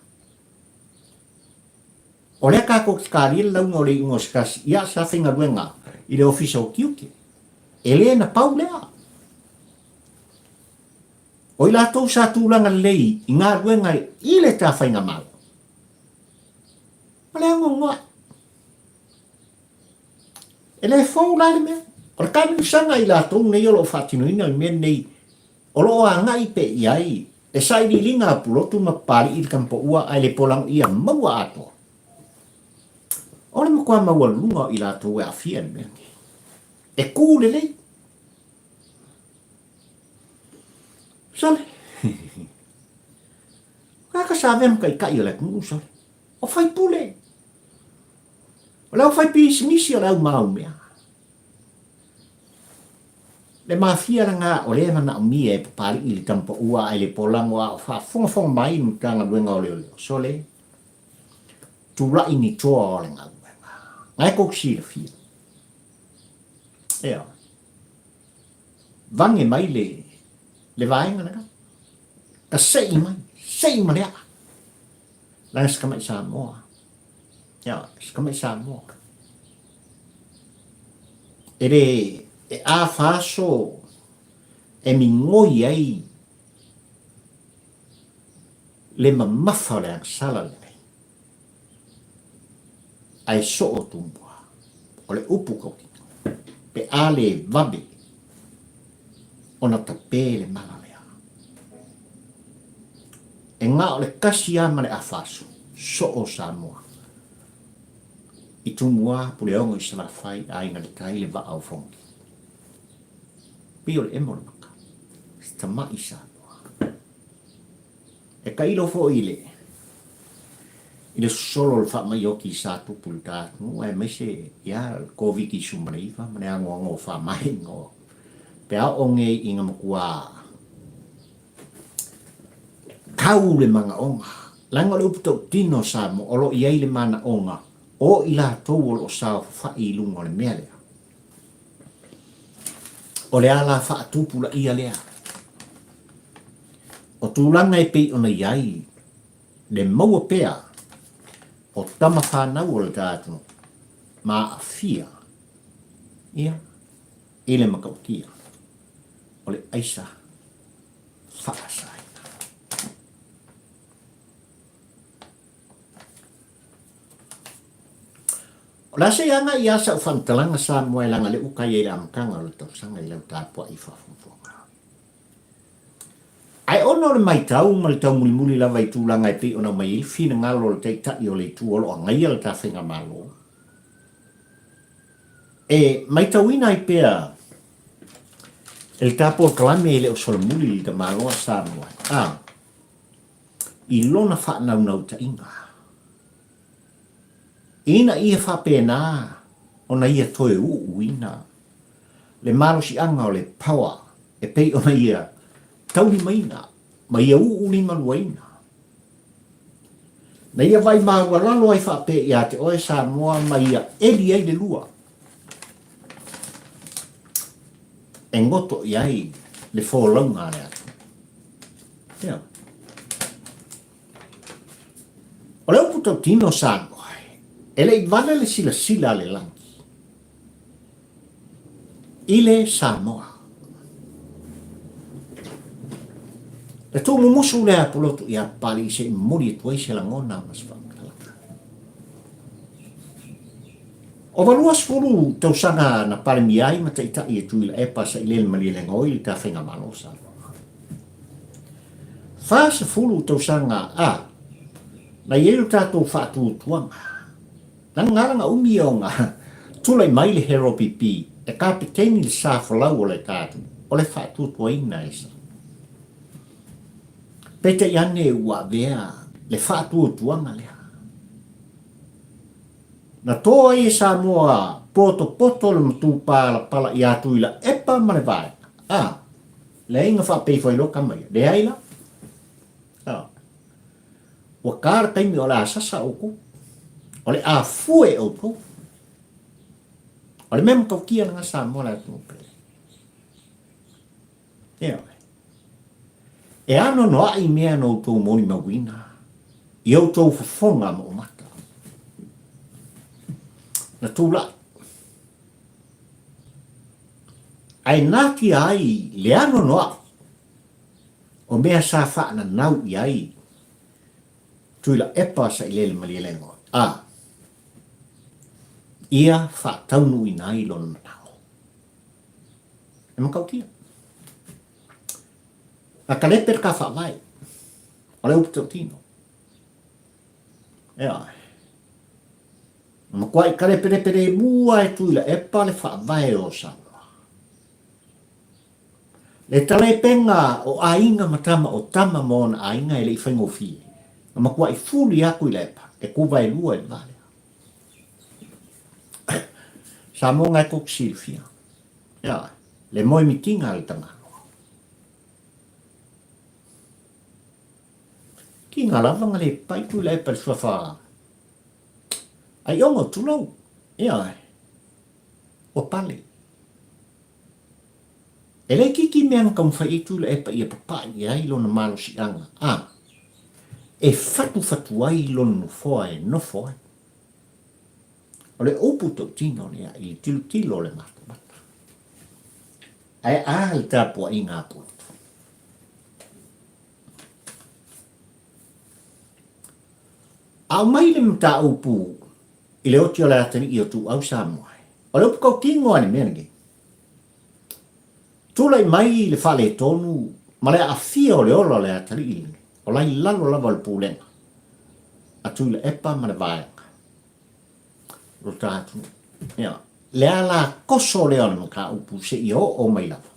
O lea tatou te talia le lauga o le iuga o se tasi, ia, sa faigaluega i le Ofisa o Tiute. E le na pau lea. O i latou sa tulaga lelei i galuega i le ta faigamalo, ma le anoanoai. E le fou la le mea. O le taamilosaga i latou nei o lo o faatinoina le mea lenei, o lo o agai pea i ai le sailiiliga a Pulotu ma Papali'i i le Tamapoua ae le polago ia maua atoa. O le matua maualuluga o i latou e aafia i le mea lenei. E kū lelei. Sole. Kaka sa avea ma taitai o le atunuu, sole. O faipule. O le aufaipisinisi o le au maumea. Le mafia lena o lea e manaomia e Papali'i le tamapaua ae le polago a o faafogafoga mai le Matagaluega o Leoleo. Sole, tulai ni toa o le galuega. Na e tou te silafia. Ioe. Vage mai le, le vaega lena. Tasei mai, sei ma le aa. Leaga se tamai Samoa. Ioe, se tamai Samoa. E le e afa aso e migoi ai le mamafa o le agasala lenei. Ae soo tumua. O le upu tautino, pe a le vave ona tape le mala lea. E na o le kasi lava ma le afa aso, soo Samoa. I Tumua, Puleono i Salafai, Aiga i le Tai, le Vaa o Fonoti. Pei o le emo o le maka, se tama'i Samoa. E tailo foi i le i le sosolo o le faamai oti sa tupu i le ta atunuu aemaise ia le Koviti-19 ma le anoano o faamaina o pe a oo nei ina matua tau le manaoga. Leaga o le upu tautino o Samoa o lo o i ai le manaoga o i latou o lo o saofafai i luga o le mea lea. O le ala faatupulaia lea. O tulaga e pei ona i ai le maua pea o tama fanau o le ta atunuu ma aafia ia i le matautia o le aisa faasaina. O le a se agai ia sau faamatalaga Samoa e laga le uka i ai le amataga o le tausaga i lau tapuai faafogafoga. Ae ona o le maitau ma le taumulimuli lava i tulaga e pei ona aumai ai le finagalo o le Taitai o le Itu o lo o agaia le ta Faigamalo, e maitauina ai pea e le ta polokalame e le o solomuli i le tamaloa Samoa a i lona faanaunautaiga ina ia faapena ona ia toe uuina le malosiaga o le power e pei ona ia taulimaina ma ia uulimaluaina. Na ia vai maualalo ai faapea ia te oe Samoa ma ia eli ai le lua e goto i ai le folauga a le atunuu. Ioe. O le upu tautino Samoa, e le i vale le silasila a le lagi i le Samoa. Le tuumumusu lea a Pulotu iā Papali'i se i momoli atu ai se lagona ma se faamatalaga. Ova 20 tausaga na Palemia ai ma taitai e Tuilaepa Sailele Malielegaoi le ta Faigamalo o Samoa. 40 tausaga a na i ai lo tatou faatuatuaga. Leaga na umi ia ona tulai mai le Hero PP e kapeteni le sa folau o le ta atunuu, o le faatuatuaina e Samoa. Peitai ane ua avea le faatuatuaga lea. Na tō ai e Samoa potopoto le matupalapala iā Tuilaepa ma le Vaega. A, leai na faapei fai loa tama ia. Leai la. A, ua tā le taimi o le a sasa outou. O le a fue outou. O le mea matautia lena Samoa le atunuu pele. Ioe. E anoanoai mea na outou molimauina i outou fofoga ma o mata. Na tulai. Ae natia ai le anoanoai o mea sa faananau i ai Tuilaepa Sailele Malielegaoi, a ia faataunuuina ai lona manao. E matautia. Na kalepe le ka faavae. O le upu tautino. Ioe. Na matuai kalepelepe lemu lava e Tuilaepa le faavae o Samoa. Le talepega o aiga ma tama o tama ma ona aiga e le i faigofie. Na matuai fuli lava Tuilaepa e kuvaelua i le va lea. Samoa ngai tou te silafia. Ioe. Le moemitiga a le tamaloa. Kiga lava na le pai Tuilaepa i le suafa Aiono, tulou. Ioe. Ua pale. E le itiiti mea na taumafai ai Tuilaepa ia papaʻi i ai lona malosiaga, a e fatufatu ai lona nofoa e nofo ai. O le upu tautino lea i le tilotilo o le matamata. Ae a le tapuaiga a Pulotu? A aumai le mataupu i le oti o le atalii o Tuuau Samoa, o le upu tautino lava i le mea lenei. Tulai mai le faaletonu ma le aafia o le ola o le atalii lenei, o la i lalo lava o le pulega a Tuilaepa ma le Vaega o lo ta atunuu. Ia, le ala koso lea o le mataupu seia oo mai lava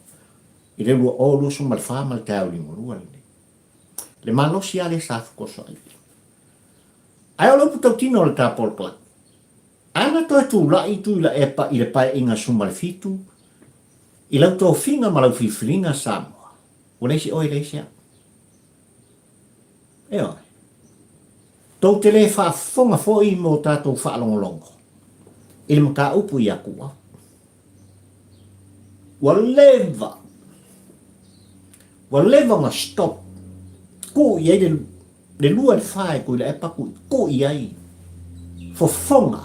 i le 2024 ma le taeao liugalua lenei. Le malosi lava lea sa fekosoai. Ae o le upu tautino o le ta polokalame, A na toe tulai Tuilaepa i le Paeaiga 17, i lau tofiga ma lau filifiliga Samoa, ua leai se oe leai se au. Ioe. Tou te le faafofoga foi mo tatou faalogologo i le mataupu ia Tuuau. Ua leva, ua leva ona stop, tuu i ai le Le lua le fa e Tuilaepa tuitui i ai fofoga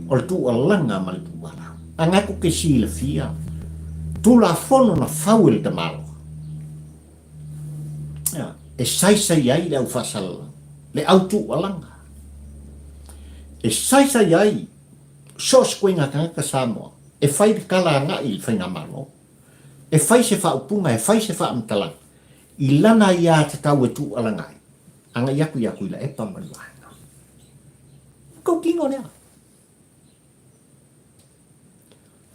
o le tuualaga ma le tuuala. A na tou te silafia Tulafono na fau e le tamaloa e saisai ai le au faasalalau, le au tuualaga, e saisai ai so o se koiga tagata Samoa e fai le tala agai i le Faigamalo, e fai se faaupuga, e fai se faamatalaga I lana aiā tatau e tuualaga ai, agai aku iā Tuilaepa ma le vaega. O tautino lea.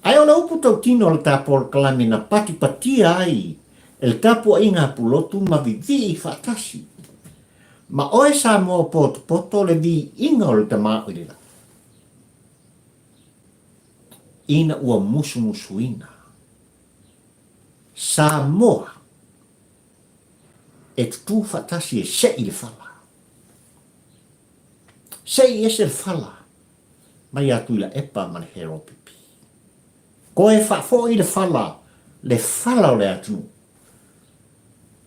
Ae o le upu tautino o le ta polokalame na patipatia ai e le tapuaiga a Pulotu ma vivii faatasi ma oe Samoa potopoto le viiga o le Tama o i le lagi. Ina ua musumusuina Samoa e tutū faatasi e seʻi le fala. Seʻi ese le fala mai ia Tuilaepa ma le Heropipi. Toe faafoʻi le fala, le fala o le atunuu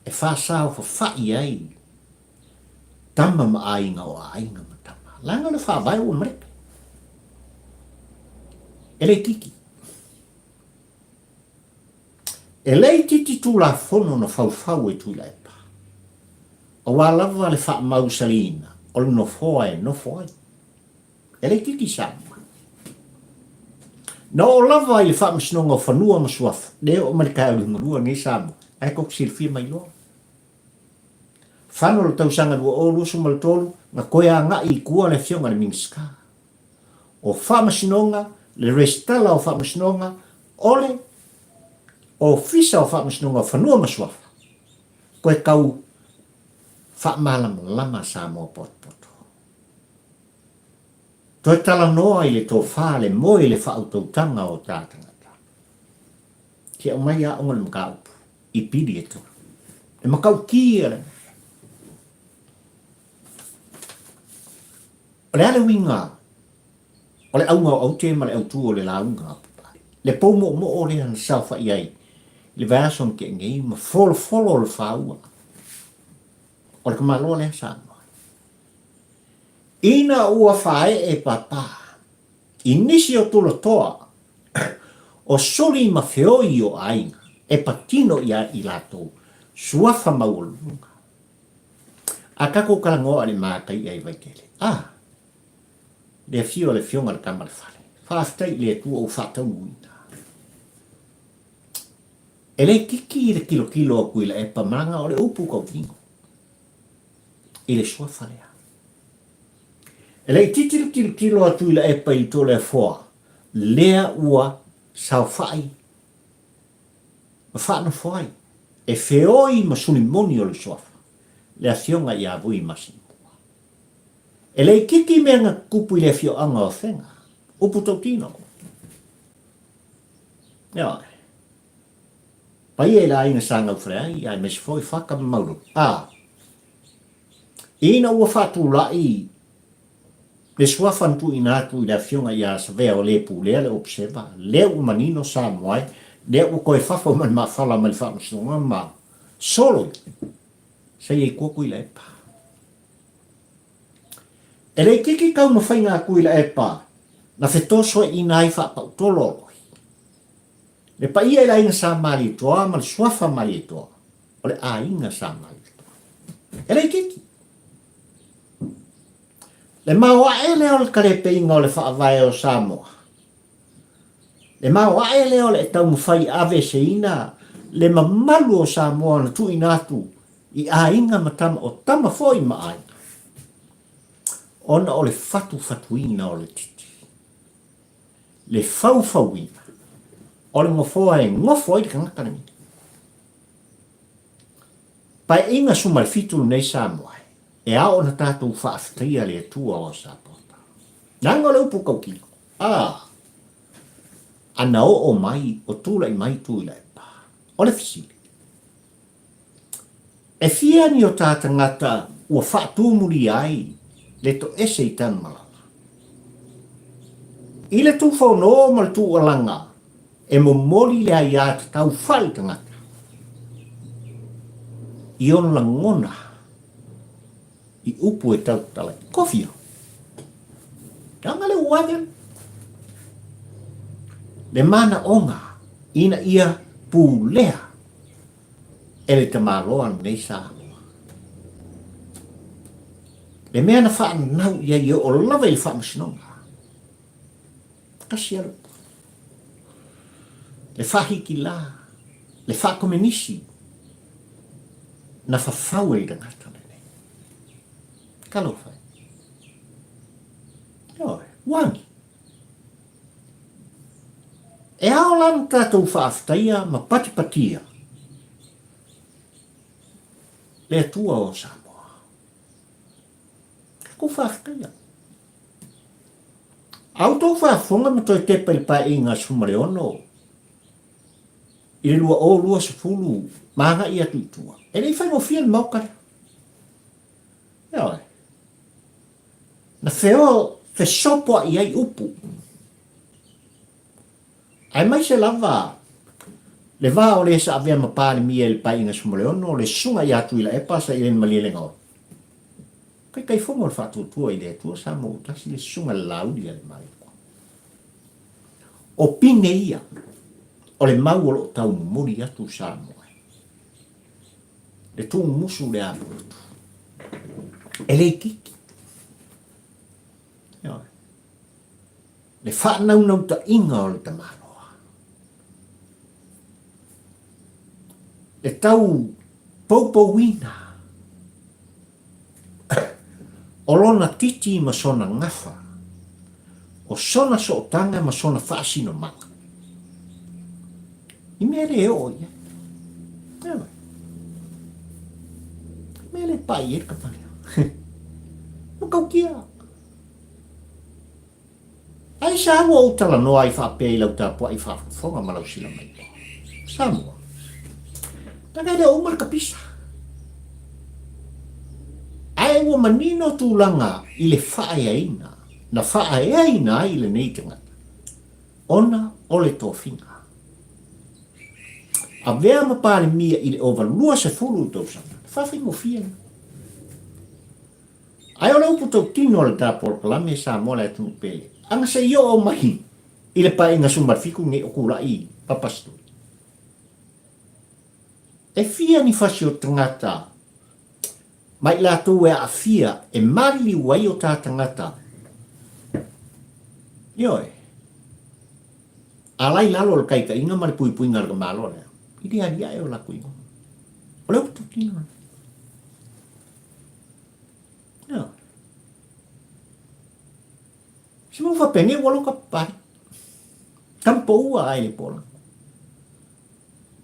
e faasaofafaʻi ai tama ma aiga o aiga ma tama. Leaga o le faavae ua malepe. E le itiiti. E le itiiti Tulafono na faufau e Tuilaepa, aua lava le faamausaliina o le nofoa e nofo ai. E le itiiti Samoa. Na oo lava i le Faamasinoga o Fanua ma Suafa, lea e oo mai le taeao liugalua lenei Samoa, ae tou te silafia mai loa. Fano o le tausaga 2023, na toe agai i tua le Afioga i le Minisita o Faamasinoga, le Resitala o Faamasinoga o le Ofisa o Faamasinoga o Fanua ma Suafa, toe tau faamalamalama Samoa potopoto. Toe talanoa i le tofa, le moe, le faautautaga o ta tagata. Te aumai aoga le mataupu i pili e tolu. E matautia le O le a le uiga o le auga o aute ma le autu o le lauga a Papae? Le pou moomoo lea na saofai ai i le vaiaso na tea nei ma folofolo le faua o le tamaloa lea Samoa. Ina ua faaee Papa i nisi o tulatoa o suli ma feoi o aiga e patino ia i latou suafa maualuluga. A tatou talanoa i le matai'a i Vaitele, a, le afio a le Afioga i le Tama a le Fale, faafetai i le Atua ua faataunuuina. E le itiiti le tilotilo a Tuilaepa ma lana o le upu tautino i le suafa lea. E le itiiti le tilotilo a Tuilaepa i le Toleafoa lea ua saofai ma faanofo ai e feoi ma sulimoni o le suafa, le afioga ia Vui Masimua. E le itiiti mea na tutupu i le afioaga o Afega, upu tautino. Ioe. Paia i le aiga sa Gaufaleai, aemaise foi Fata ma Maulolo. A, ina ua faatulai le suafa na tuuina atu i le afioga ia Savea o le pulea le Observer, lea ua manino Samoa e, lea ua toe fafo ma le mafala mai le faamasinoga ma solo i saia i tua Tuilaepa. E le itiiti taumafaiga a Tuilaepa na fetosoaina ai faapautolo o loi. Le paia i le aiga Sa Malietoa ma le suafa Malietoa, o le aiga Sa Malietoa. E le itiiti. Le maoae lea o le talepeiga o le Faavae o Samoa. Le maoae lea o le taumafai aveeseina le mamalu o Samoa na tuuina atu i aiga ma tama, o tama foi ma aiga, ona o le fatufatuina o le titi, le faufauina o le nofoa e nofo ai le tagata lenei. Paeaiga 17 lenei Samoa e ao ona tatou faafetaia le Atua o Sapota. Leaga o le upu tautino, a, ana oo mai o tulai mai Tuilaepa. O le fesili, e fia ni o ta tagata ua faatumulia ai le toese i Tanumalala? I le tufono ma le tuualaga e momoli le aiā tatau faale-tagata i ona lagona i upu e tautatala ai. Kofia. Leaga le ua ave le manaoga ina ia pulea e le tamaloa lenei Samoa. Le mea na faanau i ai e oo lava i le faamasinoga. Tasi alu. Le faahikilā, le faakomenisi na fafau e le tagata lenei. Talofa e. Ioe, uagi. E ao la na tatou faafetaia ma patipatia le Atua o Samoa. Tatou faafetaia. A outou faafofoga ma toe tepa i le Paeaiga 16 i le 2020 ma agai atu i tua, e le i faigofie le Maota lea. Ioe. Na feo fesopoai ai upu. Aemaise lava le va o le sa avea ma Palemia i le Paeaiga 16, le Susuga ia Tuilaepa Saileni Malielegaoi. Taitaifono o le Faatuatua i le Atua Samoa ua tasi le Susuga i le Laauli a le Malietoa. O pine ia o le mau o lo o taumomoli atu Samoa e le tuumusu le afulotu. E le itiiti. Ioe. Le faanaunautaiga o le tamaloa. Le tau poupouina o lona titi ma sona gafa, o sona sootaga ma sona faasinomaga, i mea le oo i ai. Ioe. Mea le pai i ai le kapaleo. Matautia. Aisea ua ou talanoa ai faapea i lau tapuai faafofoga ma lau silamailoa? Samoa. Leaga e le o uma le kapisa. Ae ua manino tulaga i le faaeaina na faaeaina ai lenei tagata ona o le tofiga. Avea ma Palemia i le ova 20 tausaga, faafaigofie lena. Ae o le upu tautino a le ta polokalame e Samoa le atunuu pele, ana se i oo mai i le paeaiga 17 nei o Kulaʻi Papasituli. E fia ni fasi o tagata ma i latou e aafia e maliliu ai o ta tagata, ioe, ala i lalo o le kaitaiga ma le puipuiga a le Malo lea, i le aliae o lakou igoa. O le upu tautino lena. Ioe. Se mau faapea ua loka papali. Tampoua ai le pola.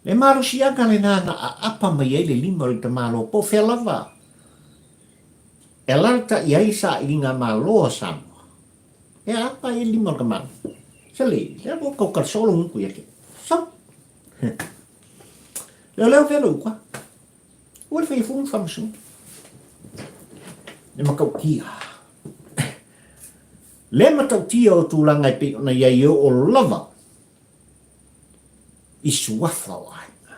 Le malosiaga lena na aapa mai ai le lima o le tamalo po o fea lava e alaalatai ai sailiga malo a Samoa. E aapa ai le lima o le tamalo. Se le, le ua kau kalsolo nguku ia ke. Sau. Leo leo velo uka. Ua le whai funga whamasu. Le matautia. Le matautia o tūlanga e pei ona iai e oo lava i suafa o aiga.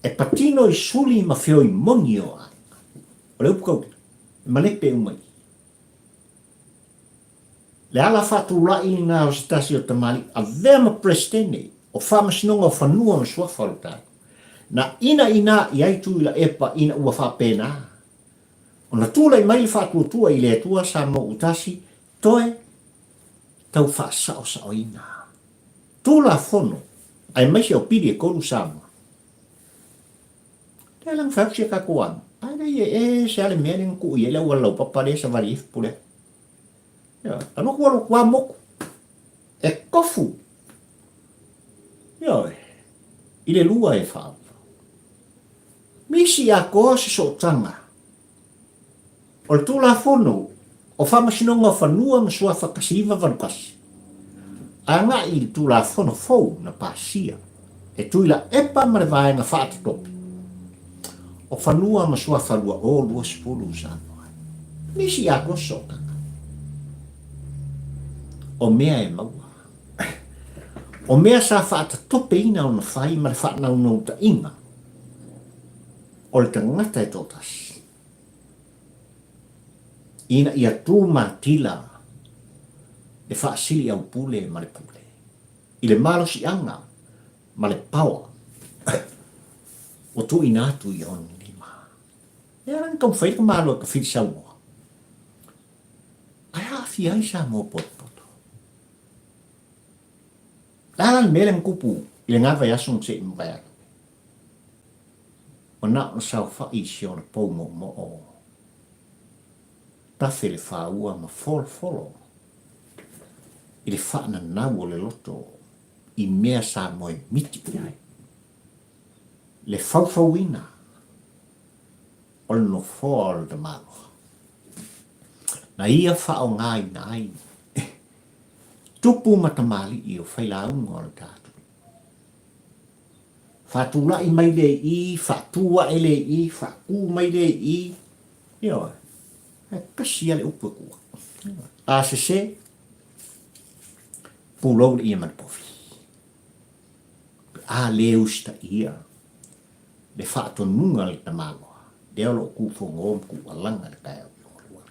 E patino i suli ma feoi moni o aiga. O le upu kaupita, e malepe uma i. Le ala faatulai lena o se tasi o tamalii avea ma Peresetene o Faamasinoga o Fanua ma Suafa o le tatou. Na inaina i ai Tuilaepa ina ua faapena ona tulai mai le faatuatua i le Atua Samoa Utasi toe tau faasaosaoina Tulafono aemaise o pili e kolu Samoa. Lea la na fai atu si a tatou amu, ae leai e ese lava le mea lea na tuu i ai le auala laupapa lea e savali ai Fepuleai. Ioe, alu atu alu atu lava motu, e tofu, ioe, i le lua e faaula. Misi atoa se sootaga O le Tulafono o Faamasinoga o Fanua ma Suafa 1981, agai i le Tulafono fou na pasia e Tuilaepa ma le Vaega Faatotope o Fanua ma Suafa 2020 Samoa. Nisi atoa sootaga o mea e maua. O mea sa faatatopeina ona fai ma le faanaunautaiga o le tagata e toatasi. Ina ia tū matila le faasili aupule ma le pule i le malosiaga ma le paoa ua tuuina atu i ona lima. E ala ona taumafai le Malo e tafili saunoa, ae aafia ai Samoa potopoto. Le a la le mea lea na tupu i lena vaiaso na se i mavae atu? Ua na ona saofai i si ona pou moomoo, tafe le fāua ma folofolo i le faananau o le loto i mea sa moe miti i ai. Le faufauina o le nofoa o le tamaloa na ia faaaogaina ai tupu ma tamalii o failauga o le tatou. Faatulai mai lea i i, faatu ae lea i i, faatu mai lea i i. Ioe. Ae tasi lava le upu e kua. A sese, pulou le ia ma le povi. Pe a le usitaia le faatonuga a le tamaloa, lea o lo o kūfogo ma kūalaga le taeao i lona lua.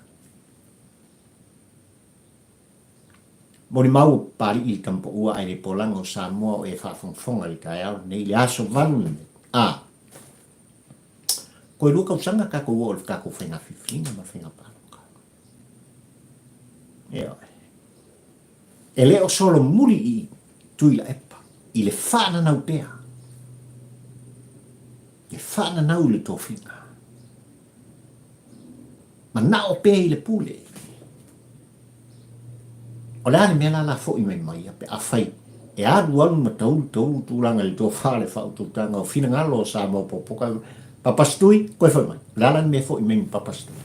Molimau o Papali'i i le Tamapaua ae le Polaga o Samoa o e faafogafoga i le taeao lenei, le aso 8 lenei. A. Toe lua tausaga tatou oo i le tatou faiga filifiliga ma le faiga palota. Ioe. E le o solomuli i Tuilaepa i le faananau pea, le faananau i le tofiga. Manao pea i le pule. O le a le mea la la foi mai mai ia pe afai e alu alu ma taulu taulu tulaga i le tofa le faautautaga o finagalo o Samoa popoka Papa Stui koe foi mai. O le a la le mea foi mai ma Papa Stui?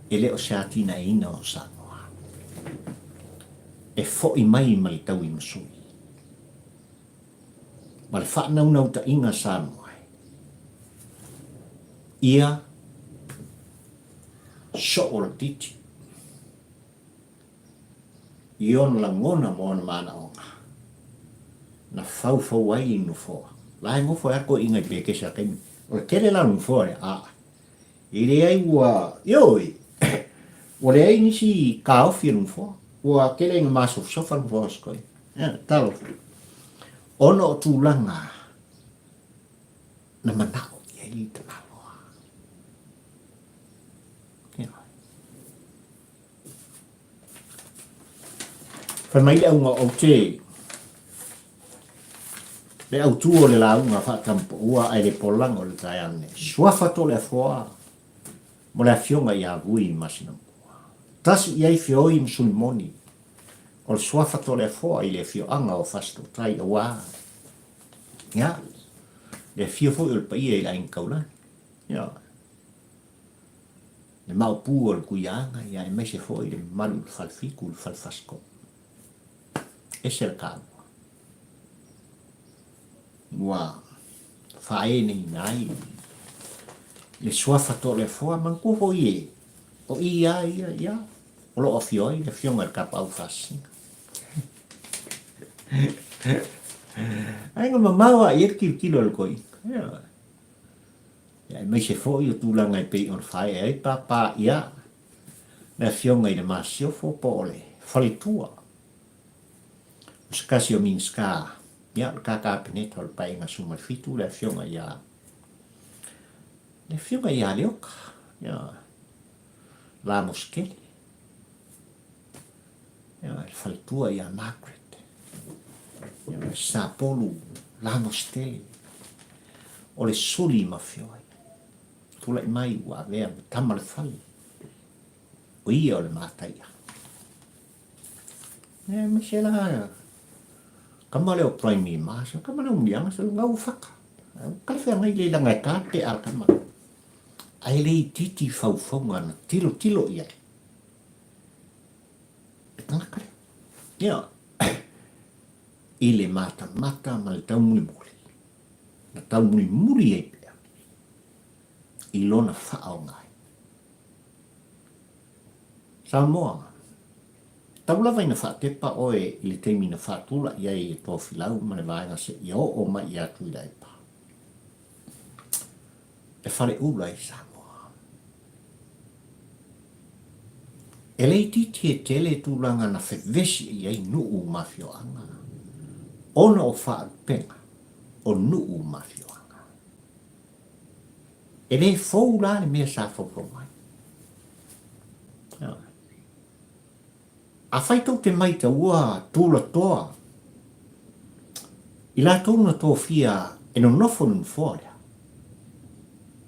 E le o se atinaeina o Samoa. E foi mai ma le taui masui. Ma le faanaunautaiga Samoa e ia soo laitiiti i ona lagona ma ona manaoga na faufau ai i nofoa. La e nofo ai lava toeaiina i Pekesa i le taimi. O le tele la o nofoa lea, aa, e leai ua, ioe, ua leai nisi taofi o le nofoa. Ua tele ina masofasofa le nofoa o si toeaina. Ea, talofa. Ona o tulaga na manao i ai le tamaloa. Fai mai le auga ou te le autū o le lauga faatampaua ae le polaga o le taeao nei. Suafa Toleafoa mo le afioga ia Vui Masinamua. Tasi i ai Feoi ma Sulimoni o le Suafa Toleafoa i le afioaga o Fasitootai auā ia le afio foi o le paia i le Aiga Taulagi. Ia le maopu o le Tuiaana, ia aemaise foi le mamalu i le Falefitu, le Falefasitoo. Ese le taua. Ua faaeneina ai le suafa Toleafoa, manatua foi e o i a ia, ia, o lo o afio ai le afioga i le Tapaau Faasisina. Ai na mamao a i ai le tilotilo a le toeaina. Ia. Aemaise foi o tulaga e pei ona faaee ai Pāpā ia le Afioga i le Masiofo po o le Faletua o se tasi o Minisita ia o le ta Kapeneta o le Paeaiga 17 le Afioga ia le Afioga ia Leoka ia Lamositele ia le Faletua ia Margaret ia Sapolu Lamositele o le suli ma feoi. Tulai mai ua avea ma tama le fale, o ia o le mataia. E aemaise la kama lea o Prime ma sa kama lea o Muliaga sa ngau whaka. Kala whea ngai le langa e tā te a kama. Ai le itiiti faufauga na tilo tilo i ai. E tangata lea. Ia, i le matamata ma le taumulimuli. Na taumulimuli ai pea i lona faaoga ai. Samoa, tau lava ina faatepa oe i le taimi na faatula'i ai e Tofilau ma le vaega seia oo mai ia Tuilaepa e faleula ai Samoa. E le itiiti e tele tulaga na fevesi i ai nuu ma afioaga ona o faalupega o nuu ma afioaga. E le fou la le mea sa faufau mai. Afai tou te maitaua tulatoa i latou na tofia e nonofo i le nofoa lea,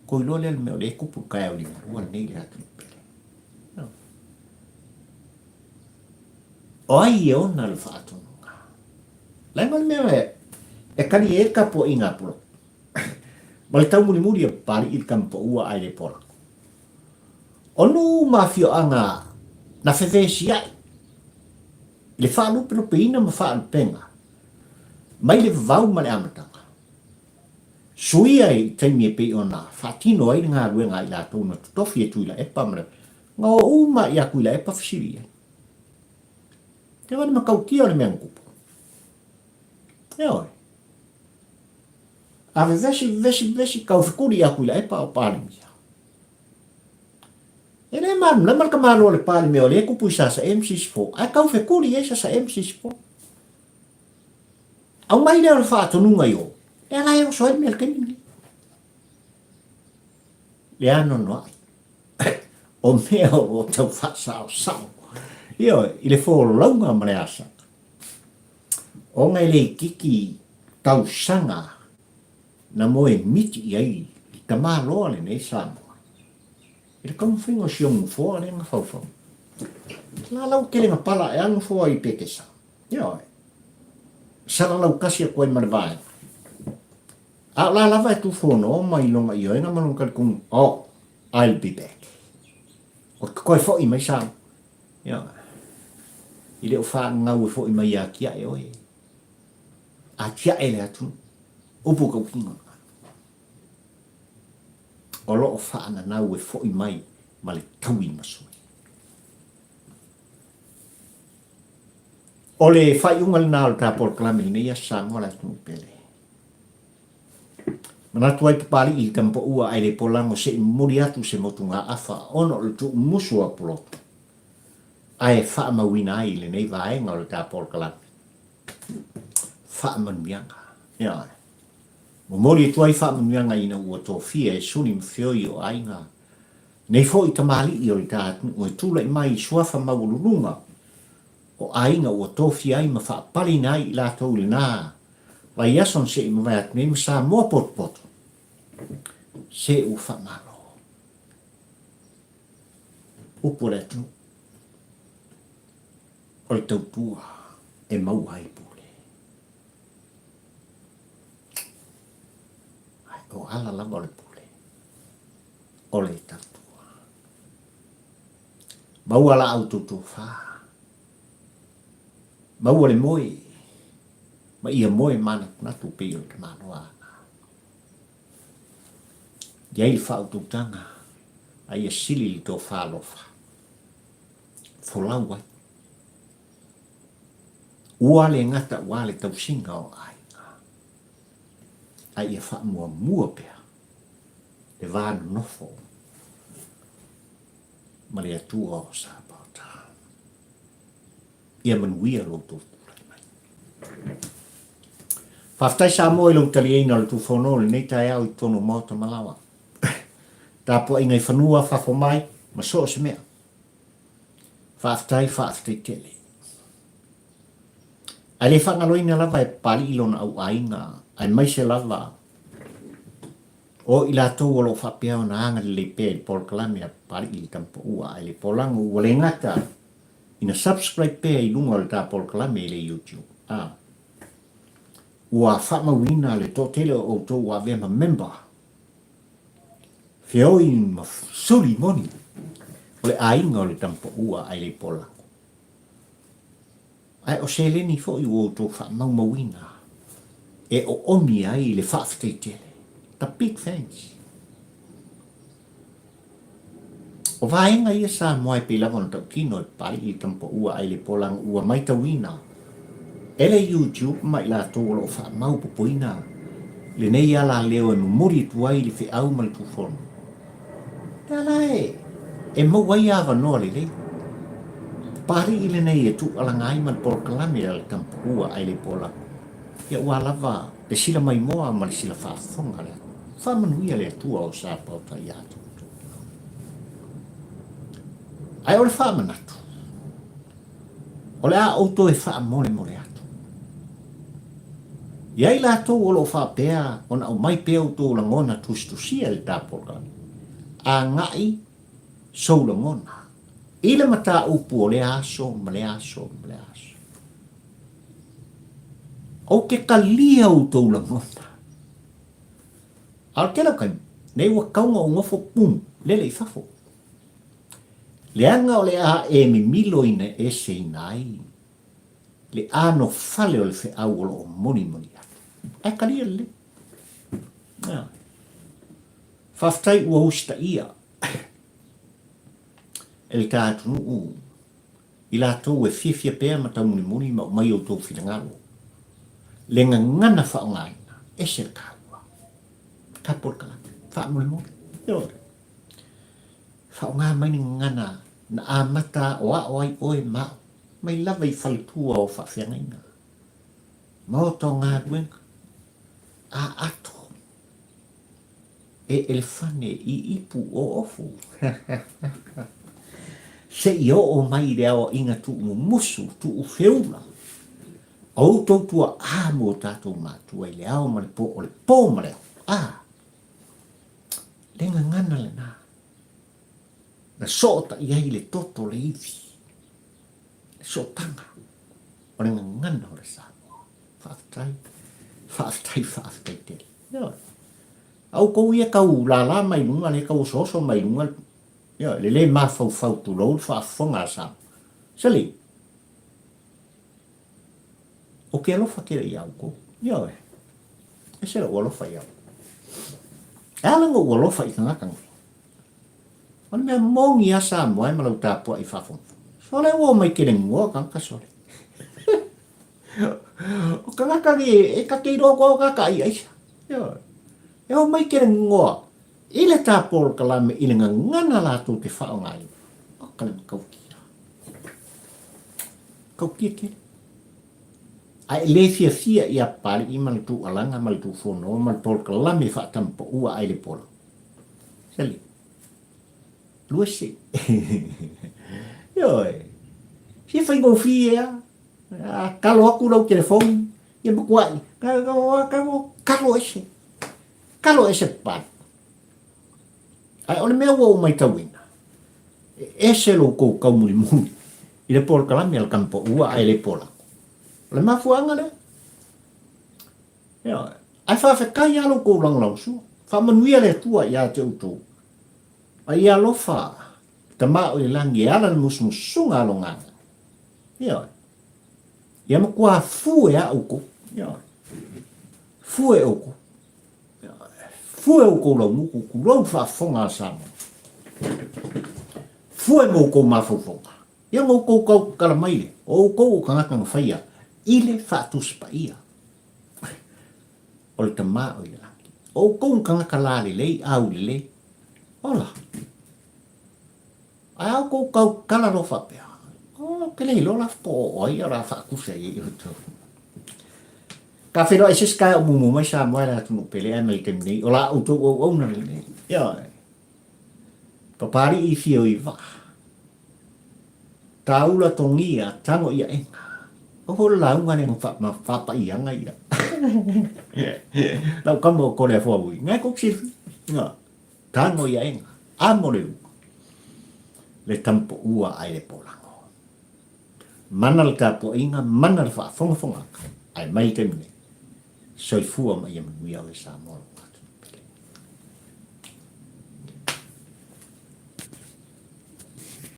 kou iloa lea le mea o lea e kupu i le taeao liugalua lenei i le atunuu pele. O ai e ona le faatonuga? Leaga o le mea e kali ai le tapuaiga a Pulou ma le taumulimuli a Papalii i le tama paua ae le pola. O nuu ma afioaga na fevesiai i le faalupelupeina ma faalupega mai le vavau ma le amataga, suia i taimi e pei ona faatino ai le galuega a i latou na totofi e Tuilaepa ma le na o uma ia Tuilaepa fesili i ai. Te wale matautia o le mea na tupu. Ioe. A vevesi, vevesi, vevesi, tau fekuli ia Tuilaepa o Palemia. E le malamalama le tamaloa o le Palemia o lea e tupu i Sasae ma Sisifo, ae tau fekuli i ai Sasae ma Sisifo. Aumai lea o le faatonuga i o, lea la e oso ai le mea i le taimi lenei. Le anoanoai. O mea o lo o tau faasaosao, ioe, i le folauga ma le asaga. Ona e le itiiti tausaga na moe miti i ai le tamaloa lenei Samoa i le taumafaiga o si ou nofoa lea na faufau. La lau tele na pala ae a le nofoa i Petesa. Ioe. Salalau tasi atu ai ma le vaega. A o la lava e tufono mai lona ioega ma lona talitonuga, oh, I'll be back. Ou te toe foi mai Samoa. Ioe. I le o faagau e foi mai ia tiae oe. A tiae le atunuu. Upu tautino. O lo o faananau e foi mai ma le taui ma sui. O le faaiuga lena o le ta polokalame i lenei aso Samoa le atunuu pele. Manatu ai Papali'i i le tamapaua ae le polago se i momoli atu se motugaafa ona o le tuumusu a Pulotu ae faamauina ai lenei vaega o le ta polokalame. Faamanuiaga. Ioe. Momoli atu ai faamanuiaga ina ua tofia e suli ma feoi o aiga nei foi tamalii o le ta atunuu e tulai mai i suafa maualuluga o aiga ua tofia ai ma faapaleina ai i latou i lena vaiaso na se i mavae atu nei ma Samoa potopoto se ua faamalo. Upu a le atunuu, o le tautua e maua ai pule. Ae o ala lava o le pule, o le tautua. Maua la outou tofa, maua le moe, ma ia moe manatunatu pei o le tamaloa ana. I ai le faautautaga, a ia sili le tofa alofa. Folau ai. Ua le gata ua le tausiga o aiga, a ia faamuamua pea le va nonofo ma le Atua o Sapaota. Ia manuia lo outou tulai mai. Faafetai Samoa i lou taliaina o le Tufono i lenei taeao i totonu o Maota ma Laoa. Tapuaiga i fanua, fafo mai, ma so o se mea. Faafetai, faafetai tele. Ae le faagaloina lava e Papali'i lona auaiga, aemaise lava o i latou o lo o faapea ona agalelei pea i le polokalame a Papali'i i le Tamapaua ae le Polago ua le gata ina subscribe pea i luga o le ta polokalame i le YouTube. A ua faamauina le toatele o outou ua avea ma member Feoi ma suli moni o le aiga o le Tamapaua ae le Polago. Ae o seleni foi ua outou faamaumauina e oomi ai le faafetai tele. The big thanks. O vaega ia Samoa e pei lava ona tautino e Papali'i i Tamapaua ae le Polago ua maitauina e le YouTube ma i latou o lo o faamaupopoina lenei alaleo e momoli atu ai le feau ma le tufono. Lea la e e maua ai avanoa lelei. Papali'i lenei e tuualaga ai ma le polokalame a le Tamapaua ae le Polago. Ia ua lava le sila maimoa ma le sila faafofoga le Faamanuia le Atua o Sapaota ia te outou. Ae o le faamanatu, o le a outou e faamolemole atu. I ai latou o lo o faapea ona aumai pea outou lagona tusitusia i le ta polokalame, agai sou lagona i le mataupu o lea aso ma lea aso ma lea aso. Ou te talia outou lagona. A o le tele o taimi, nei ua tatau ona ou nofo pum, lele i fafo. Leaga o le a e mimilo ina eseina ai le anofale o le feau o lo o molimoli atu. Ae talia lelei. Faafetai ua usitaia e le ta atunuu i latou e fiafia pea ma taumulimuli ma aumai outou finagalo. Le gagana faaaogaina, ese le taua. Tapu o le tagata, faamolemole. Ioe. Faaaoga mai le gagana na amata aoao ai oe ma au, mai lava i faletua o faafeagaiga, maota o galuega, aato. E elefane i ipu o ofu. Se i oo mai i le aoaiga tuumumusu, tuufeula, o outou tuaa mo tatou matua i le ao ma le po, o le po ma le ao. A! Le gagana lena. Na sootai ai le toto le ivi, le sootaga o le gagana o le Samoa. Faafetai, faafetai, faafetai tele. Ioe. A outou ia tau lala mai luga, le tau osooso mai luga, ioe, le le mafaufau tulou le faafofoga a Samoa. Sali, ou te alofa tele ia outou. Ioe. Ese lou alofa ia outou. E ala ona ou alofa i tagata nei. O le mea moni a Samoa e ma lau tapuai faafogafoga. Sole ua omai kelegoa tagata sole. O tagata nei e ta te iloa koa o tagata ai aisa. Ioe. E omai kelegoa i le ta polokalame i le gagana latou te faaaogaina. O ka le matautia. Tautia tele. A e le fiafia ia Papalii ma le tuualaga ma le tuufonoa ma le polokalame faatamapaua ai le pola. Sali. Luese. Ioe. Fia faigofie a. A kalo atu lau telefoni, ia matuai. Kalo ese. Kalo ese Papalii. Ae o le mea ua ou matauina, e ese lo outou taumulimuli i le polokalame a le Tamapaua ae le polako. O le mafuaaga lea. Ioe. Ae faafetai lava lo outou lagolagosua. Faamanuia le Atua ia te outou. A ia alofa le Tama o i le lagi e ala le musumusuga a lona Agaga. Ioe. Ia matua fue a outou. Ioe. Fue outou. Fue outou launuku, tulou faafofoga a Samoa. Fue ma outou mafaufauga. Ia ma outou tautala mai le, o outou o tagata na faia i le Faatusi Paia o le Tama o i le Lagi. O outou na tagata lalelei, aulelei. Ola. Ae a outou tautala loa faapea, oh, ke le iloa la po o ai o la faatusa i ai outou. Ka feiloai se isi taeao muamua mai Samoa e le atunuu pele ae mai le taimi nei, o la outou auauna lenei. Ioe. Papalii fio i vaa. Taula togia, tago i aega. Oho le lauga lea na faapaiaga ia. Lau kama o kole afoa ui. Ngai kou silafia. Ioe. Tago i aega. Amo le lua. Le tampoua ai le polago. Mana le tapuaiga, mana le faafogafogaga, ae mai le taimi nei, soifua ma ia manuia oe Samoa.